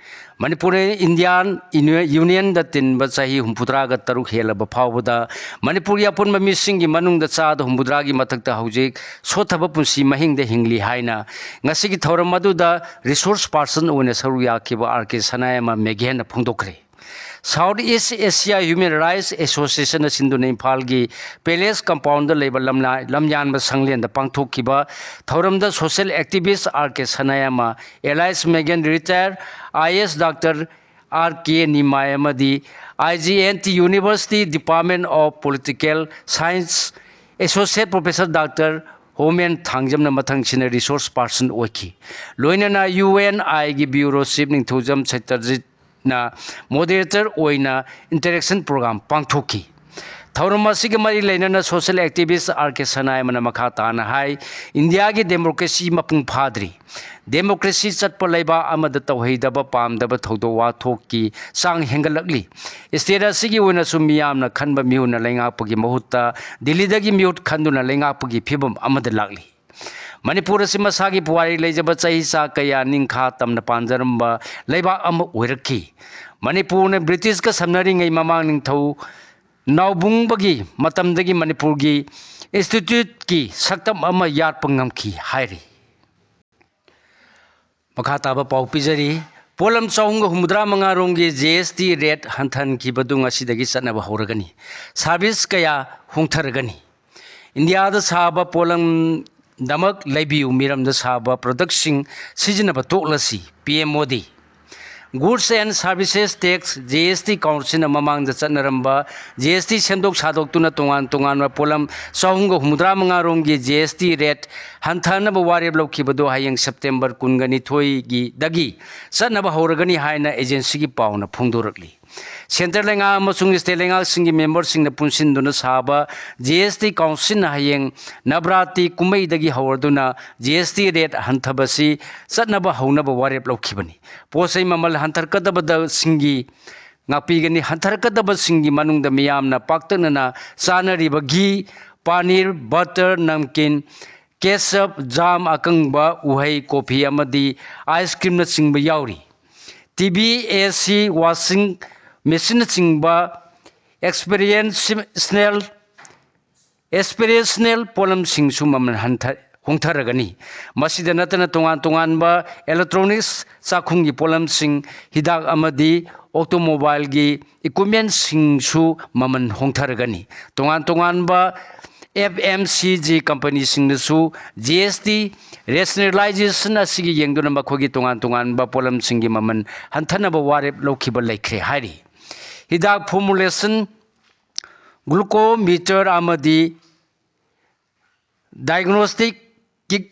ꯃꯅꯤꯄꯨꯔ ꯏꯟꯗꯤꯌꯥꯟ ꯌꯨꯅꯤ-, ꯌꯨꯅꯤꯌꯟꯗ ꯇꯤꯟꯕ ꯆꯍꯤ ꯍꯨꯝꯐꯨꯇꯔꯥꯒ ꯇꯔꯨꯛ ꯍꯦꯜꯂꯕ ꯐꯥꯎꯕꯗ ꯃꯅꯤꯄꯨꯔꯒꯤ ꯑꯄꯨꯟꯕ ꯃꯤꯁꯤꯡꯒꯤ ꯃꯅꯨꯡꯗ ꯆꯥꯗ ꯍꯨꯝꯐꯨꯇꯔꯥꯒꯤ ꯃꯊꯛꯇ ꯍꯧꯖꯤꯛ ꯁꯣꯠꯊꯕ ꯄꯨꯟꯁꯤ ꯃꯍꯤꯡꯗ ꯍꯤꯡꯂꯤ ꯍꯥꯏꯅ ꯉꯁꯤꯒꯤ ꯊꯧꯔꯝ ꯑꯗꯨꯗ ꯔꯤꯁꯣꯔꯁ ꯄꯥꯔꯁꯟ ꯑꯣꯏꯅ ꯁꯔꯨꯛ ꯌꯥꯈꯤꯕ ꯑꯥꯔ ꯀꯦ ꯁꯅꯥꯌꯥꯃ ꯃꯦꯘꯦꯟꯅ ꯐꯣꯡꯗꯣꯛꯈ꯭ꯔꯦ꯫ ꯁꯥꯎꯠ ꯏꯁ ꯑꯦꯁꯤꯌꯥ ꯍ꯭ꯌꯨꯃꯦꯟ ꯔꯥꯏꯠꯁ ꯑꯦꯁꯣꯁꯤꯌꯦꯁꯟꯅ ꯁꯤꯟꯗꯨꯅ ꯏꯝꯐꯥꯜꯒꯤ ꯄꯦꯂꯦꯁ ꯀꯝꯄꯥꯎꯟꯗ ꯂꯩꯕ ꯂꯝꯂꯥꯏ-, ꯂꯝꯌꯥꯟꯕ ꯁꯪꯂꯦꯟꯗ ꯄꯥꯡꯊꯣꯛꯈꯤꯕ ꯊꯧꯔꯝꯗ social activist R K Sanayaima, Alice Megen, retired I A S doctor R K Nimai ꯑꯃꯗꯤ I G N T university department of political science associate professor doctor Homen ꯊꯥꯡꯖꯝꯅ ꯃꯊꯪꯁꯤꯅ resource person ꯑꯣꯏꯈꯤ꯫ ꯂꯣꯏꯅꯅ ꯌꯨ ꯑꯦꯟ ꯑꯥꯏꯒꯤ bureau chief ꯅꯤꯡꯊꯧꯖꯝ ꯁꯇ꯭ꯌꯖꯤꯠꯅ moderator ꯑꯣꯏꯅ interaction program ꯄꯥꯡꯊꯣꯛꯈꯤ꯫ ꯊꯧꯔꯝ ꯑꯁꯤꯒ ꯃꯔꯤ ꯂꯩꯅꯅ social activist ꯑꯥꯔ ꯀꯦ ꯁꯅꯥꯌꯥꯃꯅ ꯃꯈꯥ ꯇꯥꯅ ꯍꯥꯏ, ꯏꯟꯗꯤꯌꯥꯒꯤ democracy ꯃꯄꯨꯡ ꯐꯥꯗ꯭ꯔꯤ꯫ Democracy ꯆꯠꯄ ꯂꯩꯕꯥꯛ ꯑꯃꯗ ꯇꯧꯍꯩꯗꯕ ꯄꯥꯝꯗꯕ ꯊꯧꯗꯣꯛ ꯋꯥꯊꯣꯛꯀꯤ ꯆꯥꯡ ꯍꯦꯟꯒꯠꯂꯛꯂꯤ꯫ State ꯑꯁꯤꯒꯤ ꯑꯣꯏꯅꯁꯨ ꯃꯤꯌꯥꯝꯅ ꯈꯟꯕ ꯃꯤꯍꯨꯠꯅ ꯂꯩꯉꯥꯛꯄꯒꯤ ꯃꯍꯨꯠꯇ ꯗꯤꯜꯂꯤꯗꯒꯤ ꯃꯤꯍꯨꯠ ꯈꯟꯗꯨꯅ ꯂꯩꯉꯥꯛꯄꯒꯤ ꯐꯤꯕꯝ ꯑꯃꯗ ꯂꯥꯛꯂꯤ꯫ ꯃꯅꯤꯄꯨꯔ ꯑꯁꯤ ꯃꯁꯥꯒꯤ ꯄꯨꯋꯥꯔꯤ ꯂꯩꯖꯕ ꯆꯍꯤ ꯆꯥ ꯀꯌꯥ ꯅꯤꯡꯈꯥ ꯇꯝꯅ ꯄꯥꯟꯖꯔꯝꯕ ꯂꯩꯕꯥꯛ ꯑꯃ ꯑꯣꯏꯔꯛꯈꯤ꯫ ꯃꯅꯤꯄꯨꯔꯅ ꯕ꯭ꯔꯤꯇꯤꯁꯀ ꯁꯝꯅꯔꯤꯉꯩ ꯃꯃꯥꯡ ꯅꯤꯡꯊꯧ ꯅꯥꯎꯕꯨꯡꯕꯒꯤ ꯃꯇꯝꯗꯒꯤ ꯃꯅꯤꯄꯨꯔꯒꯤ instituteꯀꯤ ꯁꯛꯇꯝ ꯑꯃ ꯌꯥꯠꯄ ꯉꯝꯈꯤ ꯍꯥꯏꯔꯤ꯫ ꯃꯈꯥ ꯇꯥꯕ ꯄꯥꯎ ꯄꯤꯖꯔꯤ꯫ ꯄꯣꯠꯂꯝ ꯆꯍꯨꯝꯒ ꯍꯨꯝꯐꯨꯇꯔꯥ ꯃꯉꯥ ꯔꯣꯝꯒꯤ G S T rate ꯍꯟꯊꯍꯟꯈꯤꯕꯗꯨ ꯉꯁꯤꯗꯒꯤ ꯆꯠꯅꯕ ꯍꯧꯔꯒꯅꯤ꯫ Service ꯀꯌꯥ ꯍꯣꯡꯊꯔꯒꯅꯤ꯫ ꯏꯟꯗꯤꯌꯥꯗ ꯁꯥꯕ ꯄꯣꯠꯂꯝꯗꯃꯛ ꯂꯩꯕꯤꯌꯨ, ꯃꯤꯔꯝꯗ ꯁꯥꯕ productꯁꯤꯡ ꯁꯤꯖꯤꯟꯅꯕ ꯇꯣꯛꯂꯁꯤ, P M Modi. Goods and Services Tax, G S T Councilꯅ ꯃꯃꯥꯡꯗ ꯆꯠꯅꯔꯝꯕ G S T ꯁꯦꯝꯗꯣꯛ ꯁꯥꯗꯣꯛꯇꯨꯅ ꯇꯣꯉꯥꯟ ꯇꯣꯉꯥꯟꯕ ꯄꯣꯠꯂꯝ ꯆꯍꯨꯝꯒ ꯍꯨꯝꯐꯨꯇꯔꯥ ꯃꯉꯥ ꯔꯣꯝꯒꯤ G S T rate ꯍꯟꯊꯍꯟꯅꯕ ꯋꯥꯔꯦꯞ ꯂꯧꯈꯤꯕꯗꯨ ꯍꯌꯦꯡ September ꯀꯨꯟꯒꯅꯤꯊꯣꯏꯒꯤꯗꯒꯤ ꯆꯠꯅꯕ ꯍꯧꯔꯒꯅꯤ ꯍꯥꯏꯅ agencyꯒꯤ ꯄꯥꯎꯅ ꯐꯣꯡꯗꯣꯔꯛꯂꯤ꯫ Centre ꯂꯩꯉꯥꯛ ꯑꯃꯁꯨꯡ state ꯂꯩꯉꯥꯛꯁꯤꯡꯒꯤ memberꯁꯤꯡꯅ ꯄꯨꯟꯁꯤꯟꯗꯨꯅ ꯁꯥꯕ G S T Councilꯅ ꯍꯌꯦꯡ Navratri ꯀꯨꯝꯍꯩꯗꯒꯤ ꯍꯧꯔꯗꯨꯅ G S T rate ꯍꯟꯊꯕꯁꯤ ꯆꯠꯅꯕ ꯍꯧꯅꯕ ꯋꯥꯔꯦꯞ ꯂꯧꯈꯤꯕꯅꯤ꯫ ꯄꯣꯠ ꯆꯩ ꯃꯃꯜ ꯍꯟꯊꯔꯛꯀꯗꯕꯗꯁꯤꯡꯒꯤ ꯉꯥꯛꯄꯤꯒꯅꯤ꯫ ꯍꯟꯊꯔꯛꯀꯗꯕꯁꯤꯡꯒꯤ ꯃꯅꯨꯡꯗ ꯃꯤꯌꯥꯝꯅ ꯄꯥꯛꯇꯛꯅꯅ ꯆꯥꯅꯔꯤꯕ ꯘꯤ, ꯄꯥꯅꯤꯔ, butter, ꯅꯝꯀꯤꯟ, ketchup, ꯖꯥꯝ, ꯑꯀꯪꯕ ꯎꯍꯩ, coffee ꯑꯃꯗꯤ ice creamꯅꯆꯤꯡꯕ ꯌꯥꯎꯔꯤ꯫ T V, A C, washing machineꯅꯆꯤꯡꯕ aspirational, aspirational ꯄꯣꯠꯂꯝꯁꯤꯡꯁꯨ ꯃꯃꯜ ꯍꯟꯊ-, ꯍꯣꯡꯊꯔꯒꯅꯤ꯫ ꯃꯁꯤꯗ ꯅꯠꯇꯅ ꯇꯣꯉꯥꯟ ꯇꯣꯉꯥꯟꯕ electronics ꯆꯥꯛꯈꯨꯝꯒꯤ ꯄꯣꯠꯂꯝꯁꯤꯡ, ꯍꯤꯗꯥꯛ ꯑꯃꯗꯤ automobileꯒꯤ equipmentꯁꯤꯡꯁꯨ ꯃꯃꯜ ꯍꯣꯡꯊꯔꯒꯅꯤ꯫ ꯇꯣꯉꯥꯟ ꯇꯣꯉꯥꯟꯕ F M C G companyꯁꯤꯡꯅꯁꯨ G S T rationalization ꯑꯁꯤꯒꯤ ꯌꯦꯡꯗꯨꯅ ꯃꯈꯣꯏꯒꯤ ꯇꯣꯉꯥꯟ ꯇꯣꯉꯥꯟꯕ ꯄꯣꯠꯂꯝꯁꯤꯡꯒꯤ ꯃꯃꯜ ꯍꯟꯊꯅꯕ ꯋꯥꯔꯦꯞ ꯂꯧꯈꯤꯕ ꯂꯩꯈ꯭ꯔꯦ ꯍꯥꯏꯔꯤ꯫ ꯍꯤꯗꯥꯛ formulation, glucometer ꯑꯃꯗꯤ diagnostic kit,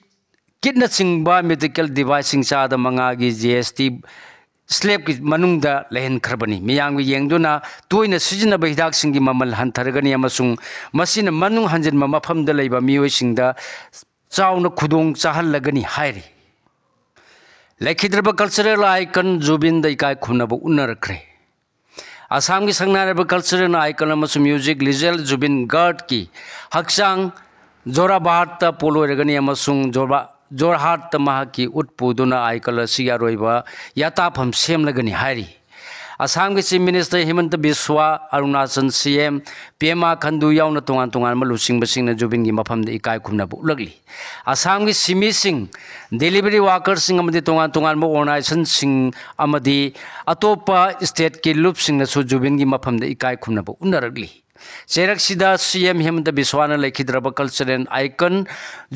kitꯅꯆꯤꯡꯕ medical deviceꯁꯤꯡ ꯆꯥꯗ ꯃꯉꯥꯒꯤ G S T slabꯀꯤ ꯃꯅꯨꯡꯗ ꯂꯩꯍꯟꯈ꯭ꯔꯕꯅꯤ꯫ ꯃꯤꯌꯥꯝꯒꯤ ꯌꯦꯡꯗꯨꯅ ꯇꯣꯏꯅ ꯁꯤꯖꯤꯟꯅꯕ ꯍꯤꯗꯥꯛꯁꯤꯡꯒꯤ ꯃꯃꯜ ꯍꯟꯊꯔꯒꯅꯤ ꯑꯃꯁꯨꯡ ꯃꯁꯤꯅ ꯃꯅꯨꯡ ꯍꯟꯖꯤꯟꯕ ꯃꯐꯝꯗ ꯂꯩꯕ ꯃꯤꯑꯣꯏꯁꯤꯡꯗ ꯆꯥꯎꯅ ꯈꯨꯗꯣꯡ ꯆꯥꯍꯜꯂꯒꯅꯤ ꯍꯥꯏꯔꯤ꯫ ꯂꯩꯈꯤꯗ꯭ꯔꯕ cultural icon ꯖꯨꯕꯤꯟꯗ ꯏꯀꯥꯏ ꯈꯨꯝꯅꯕ ꯎꯠꯅꯔꯛꯈ꯭ꯔꯦ꯫ ꯑꯁꯥꯝꯒꯤ ꯁꯛꯅꯥꯏꯔꯕ cultural icon ꯑꯃꯁꯨꯡ music legend ꯖꯨꯕꯤꯟ ꯒꯥꯔꯒꯀꯤ ꯍꯛꯆꯥꯡ ꯖꯣꯔꯥꯕꯥꯠꯇ ꯄꯣꯠꯂꯣꯏꯔꯒꯅꯤ ꯑꯃꯁꯨꯡ ꯖꯣꯔꯕꯥ-, ꯖꯣꯔꯍꯥꯠꯇ ꯃꯍꯥꯛꯀꯤ ꯎꯠ ꯄꯨꯗꯨꯅ icon ꯑꯁꯤꯒꯤ ꯑꯔꯣꯏꯕ ꯌꯥꯇꯥꯐꯝ ꯁꯦꯝꯂꯒꯅꯤ ꯍꯥꯏꯔꯤ꯫ ꯑꯁꯥꯝꯒꯤ Chief Minister ꯍꯤꯃꯟꯇ ꯕꯤꯁ꯭ꯋꯥ, Arunachal C M ꯄꯦꯃꯥ ꯈꯟꯗꯨ ꯌꯥꯎꯅ ꯇꯣꯉꯥꯟ ꯇꯣꯉꯥꯟꯕ ꯂꯨꯆꯤꯡꯕꯁꯤꯡꯅ ꯖꯨꯕꯤꯟꯒꯤ ꯃꯐꯝꯗ ꯏꯀꯥꯏ ꯈꯨꯝꯅꯕ ꯎꯠꯂꯛꯂꯤ꯫ ꯑꯁꯥꯝꯒꯤ ꯁꯤꯃꯤꯁꯤꯡ, delivery workerꯁꯤꯡ ꯑꯃꯗꯤ ꯇꯣꯉꯥꯟ ꯇꯣꯉꯥꯟꯕ organisationꯁꯤꯡ ꯑꯃꯗꯤ ꯑꯇꯣꯞꯄ stateꯀꯤ ꯂꯨꯞꯁꯤꯡꯅꯁꯨ ꯖꯨꯕꯤꯟꯒꯤ ꯃꯐꯝꯗ ꯏꯀꯥꯏ ꯈꯨꯝꯅꯕ ꯎꯠꯅꯔꯛꯂꯤ꯫ ꯆꯩꯔꯛꯁꯤꯗ C M ꯍꯤꯃꯟꯇ ꯕꯤꯁ꯭ꯋꯥꯅ ꯂꯩꯈꯤꯗ꯭ꯔꯕ cultural icon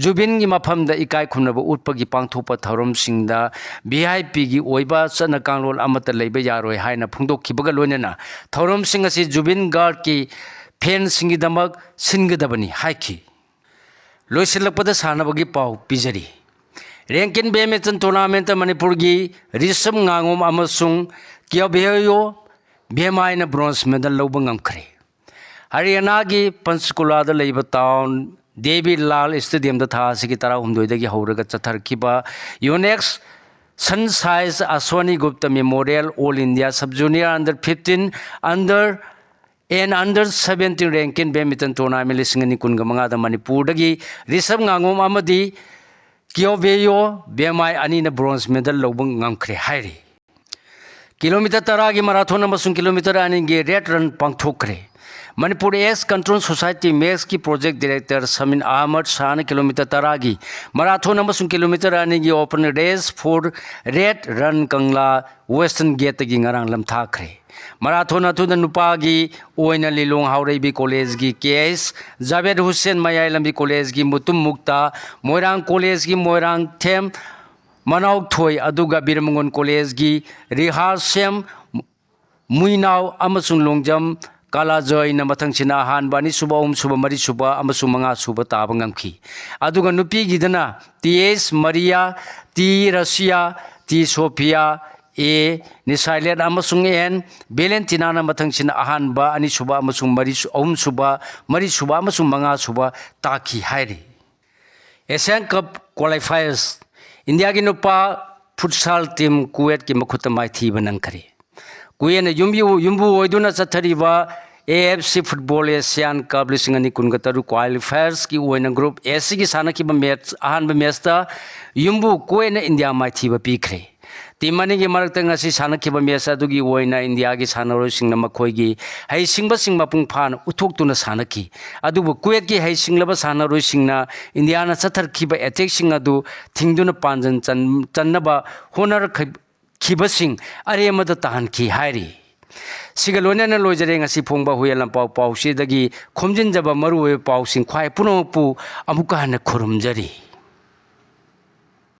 ꯖꯨꯕꯤꯟꯒꯤ ꯃꯐꯝꯗ ꯏꯀꯥꯏ ꯈꯨꯝꯅꯕ ꯎꯠꯄꯒꯤ ꯄꯥꯡꯊꯣꯛꯄ ꯊꯧꯔꯝꯁꯤꯡꯗ VIPꯒꯤ ꯑꯣꯏꯕ ꯆꯠꯅ ꯀꯥꯡꯂꯣꯟ ꯑꯃꯠꯇ ꯂꯩꯕ ꯌꯥꯔꯣꯏ ꯍꯥꯏꯅ ꯐꯣꯡꯗꯣꯛꯈꯤꯕꯒ ꯂꯣꯏꯅꯅ ꯊꯧꯔꯝꯁꯤꯡ ꯑꯁꯤ ꯖꯨꯕꯤꯟ ꯒꯥꯔꯒꯀꯤ fanꯁꯤꯡꯒꯤꯗꯃꯛ ꯁꯤꯟꯒꯗꯕꯅꯤ ꯍꯥꯏꯈꯤ꯫ ꯂꯣꯏꯁꯤꯜꯂꯛꯄꯗ ꯁꯥꯟꯅꯕꯒꯤ ꯄꯥꯎ ꯄꯤꯖꯔꯤ꯫ Rankin badminton tournamentꯇ ꯃꯅꯤꯄꯨꯔꯒꯤ ꯔꯤꯁꯕ ꯉꯥꯉꯣꯝ ꯑꯃꯁꯨꯡ ꯀ꯭ꯌꯣꯕꯦꯌꯣ ꯕꯦꯃꯥꯏꯅ bronze medal ꯂꯧꯕ ꯉꯝꯈ꯭ꯔꯦ꯫ ꯍꯔꯤꯌꯥꯅꯥꯒꯤ ꯄꯟꯆꯀꯨꯂꯥꯗ ꯂꯩꯕ town ꯗꯦꯕꯤ ꯂꯥꯜ stadiumꯗ ꯊꯥ ꯑꯁꯤꯒꯤ ꯇꯔꯥꯍꯨꯝꯗꯣꯏꯗꯒꯤ ꯍꯧꯔꯒ ꯆꯠꯊꯔꯛꯈꯤꯕ Yonex Sunshine Ashwani Gupta Memorial All India Sub Junior Under fifteen, Under and Under seventeen Rankin badminton tournament ꯂꯤꯁꯤꯡ ꯑꯅꯤ ꯀꯨꯟꯒ ꯃꯉꯥꯗ ꯃꯅꯤꯄꯨꯔꯗꯒꯤ ꯔꯤꯁꯕ ꯉꯥꯉꯣꯝ ꯑꯃꯗꯤ ꯀ꯭ꯌꯣꯕꯦꯌꯣ ꯕꯦꯃꯥꯏ ꯑꯅꯤꯅ bronze medal ꯂꯧꯕ ꯉꯝꯈ꯭ꯔꯦ ꯍꯥꯏꯔꯤ꯫ Kilometre ꯇꯔꯥꯒꯤ marathon ꯑꯃꯁꯨꯡ kilometre ꯑꯅꯤꯒꯤ red run ꯄꯥꯡꯊꯣꯛꯈ꯭ꯔꯦ꯫ Manipur AIDS Control Society ꯃꯦꯛꯁꯀꯤ project director ꯁꯃꯤꯟ Ahmad ꯁꯥꯍꯅ kilometre ꯇꯔꯥꯒꯤ marathon ꯑꯃꯁꯨꯡ kilometre ꯑꯅꯤꯒꯤ open race for red run Kangla Western Gateꯇꯒꯤ ꯉꯔꯥꯡ ꯂꯝꯊꯥꯈ꯭ꯔꯦ꯫ Marathon ꯑꯗꯨꯗ ꯅꯨꯄꯥꯒꯤ ꯑꯣꯏꯅ ꯂꯤꯂꯣꯡ ꯍꯥꯎꯔꯩꯕꯤ collegeꯀꯤ K S ꯖꯥꯕꯦꯗ ꯍꯨꯁꯦꯟ, ꯃꯌꯥꯏ ꯂꯝꯕꯤ collegeꯀꯤ ꯃꯨꯇꯨꯝ ꯃꯨꯛꯇꯥ, ꯃꯣꯏꯔꯥꯡ collegeꯀꯤ ꯃꯣꯏꯔꯥꯡꯊꯦꯝ ꯃꯅꯥꯎꯊꯣꯏ, ꯑꯗꯨꯒ ꯕꯤꯔꯃꯉꯣꯟ collegeꯀꯤ ꯔꯤꯍꯥꯁꯦꯝ ꯃꯨꯏꯅꯥꯎ ꯑꯃꯁꯨꯡ ꯂꯣꯡꯖꯝ ꯀꯂꯥꯖꯣꯏꯅ ꯃꯊꯪꯁꯤꯅ ꯑꯍꯥꯟꯕ, ꯑꯅꯤꯁꯨꯕ, ꯑꯍꯨꯝꯁꯨꯕ, ꯃꯔꯤꯁꯨꯕ ꯑꯃꯁꯨꯡ ꯃꯉꯥꯁꯨꯕ ꯇꯥꯕ ꯉꯝꯈꯤ꯫ ꯑꯗꯨꯒ ꯅꯨꯄꯤꯒꯤꯗꯅ ꯇꯤ ꯑꯦꯁ ꯃꯔꯤꯌꯥ, ꯇꯤ ꯔꯁꯤꯌꯥ, ꯇꯤ ꯁꯣꯐꯤꯌꯥ, ꯑꯦ ꯅꯤꯁꯥꯏꯂꯦꯠ ꯑꯃꯁꯨꯡ ꯑꯦꯟ ꯕꯦꯂꯦꯟꯇꯤꯅꯥꯅ ꯃꯊꯪꯁꯤꯅ ꯑꯍꯥꯟꯕ, ꯑꯅꯤꯁꯨꯕ ꯑꯃꯁꯨꯡ ꯃꯔꯤ, ꯑꯍꯨꯝꯁꯨꯕ, ꯃꯔꯤꯁꯨꯕ ꯑꯃꯁꯨꯡ ꯃꯉꯥꯁꯨꯕ ꯇꯥꯈꯤ ꯍꯥꯏꯔꯤ꯫ ꯑꯦꯁꯤꯌꯥꯟ ꯀꯞ ꯀ꯭ꯋꯥꯂꯤꯐꯥꯏꯌꯔꯁ, ꯏꯟꯗꯤꯌꯥꯒꯤ ꯅꯨꯄꯥ ꯐꯨꯠꯁꯥꯜ ꯇꯤꯝ ꯀꯨꯋꯦꯠꯀꯤ ꯃꯈꯨꯠꯇ ꯃꯥꯏꯊꯤꯕ ꯅꯪꯈꯔꯦ꯫ ꯀꯨꯋꯦꯠꯅ ꯌꯨꯝꯕꯤ-, ꯌꯨꯝꯕꯨ ꯑꯣꯏꯗꯨꯅ ꯆꯠꯊꯔꯤꯕ A F C football Asian ꯀꯞ ꯂꯤꯁꯤꯡ ꯑꯅꯤ ꯀꯨꯟꯒ ꯇꯔꯨꯛ ꯀ꯭ꯋꯥꯂꯤꯐꯥꯏꯌꯔꯁꯀꯤ ꯑꯣꯏꯅ ꯒ꯭ꯔꯨꯞ ꯑꯦꯁꯤꯒꯤ ꯁꯥꯟꯅꯈꯤꯕ ꯃꯦꯠꯆ, ꯑꯍꯥꯟꯕ ꯃꯦꯠꯆꯇ ꯌꯨꯝꯕꯨ ꯀꯨꯋꯦꯠꯅ ꯏꯟꯗꯤꯌꯥ ꯃꯥꯏꯊꯤꯕ ꯄꯤꯈ꯭ꯔꯦ꯫ ꯇꯤꯝ ꯑꯅꯤꯒꯤ ꯃꯔꯛꯇ ꯉꯁꯤ ꯁꯥꯟꯅꯈꯤꯕ ꯃꯦꯠꯆ ꯑꯗꯨꯒꯤ ꯑꯣꯏꯅ ꯏꯟꯗꯤꯌꯥꯒꯤ ꯁꯥꯟꯅꯔꯣꯏꯁꯤꯡꯅ ꯃꯈꯣꯏꯒꯤ ꯍꯩꯁꯤꯡꯕꯁꯤꯡ ꯃꯄꯨꯡ ꯐꯥꯅ ꯎꯠꯊꯣꯛꯇꯨꯅ ꯁꯥꯟꯅꯈꯤ꯫ ꯑꯗꯨꯕꯨ ꯀꯨꯋꯦꯠꯀꯤ ꯍꯩꯁꯤꯡꯂꯕ ꯁꯥꯟꯅꯔꯣꯏꯁꯤꯡꯅ ꯏꯟꯗꯤꯌꯥꯅ ꯆꯠꯊꯔꯛꯈꯤꯕ ꯑꯦꯇꯦꯛꯁꯤꯡ ꯑꯗꯨ ꯊꯤꯡꯗꯨꯅ ꯄꯥꯟꯖꯟ ꯆꯟ-, ꯆꯟꯅꯕ ꯍꯣꯠꯅꯔꯛꯈꯤꯕꯁꯤꯡ ꯑꯔꯦꯝꯕꯗ ꯇꯥꯍꯟꯈꯤ ꯍꯥꯏꯔꯤ꯫ ꯁꯤꯒ ꯂꯣꯏꯅꯅ ꯂꯣꯏꯖꯔꯦ ꯉꯁꯤ ꯐꯣꯡꯕ ꯍꯨꯏꯌꯦꯟ ꯂꯥꯟꯄꯥꯎ ꯄꯥꯎꯆꯦꯗꯒꯤ ꯈꯣꯝꯖꯤꯟꯖꯕ ꯃꯔꯨꯑꯣꯏꯕ ꯄꯥꯎꯁꯤꯡ꯫ ꯈ꯭ꯋꯥꯏ ꯄꯨꯝꯅꯃꯛꯄꯨ ꯑꯃꯨꯛꯀ ꯍꯟꯅ ꯈꯨꯔꯨꯝꯖꯔꯤ꯫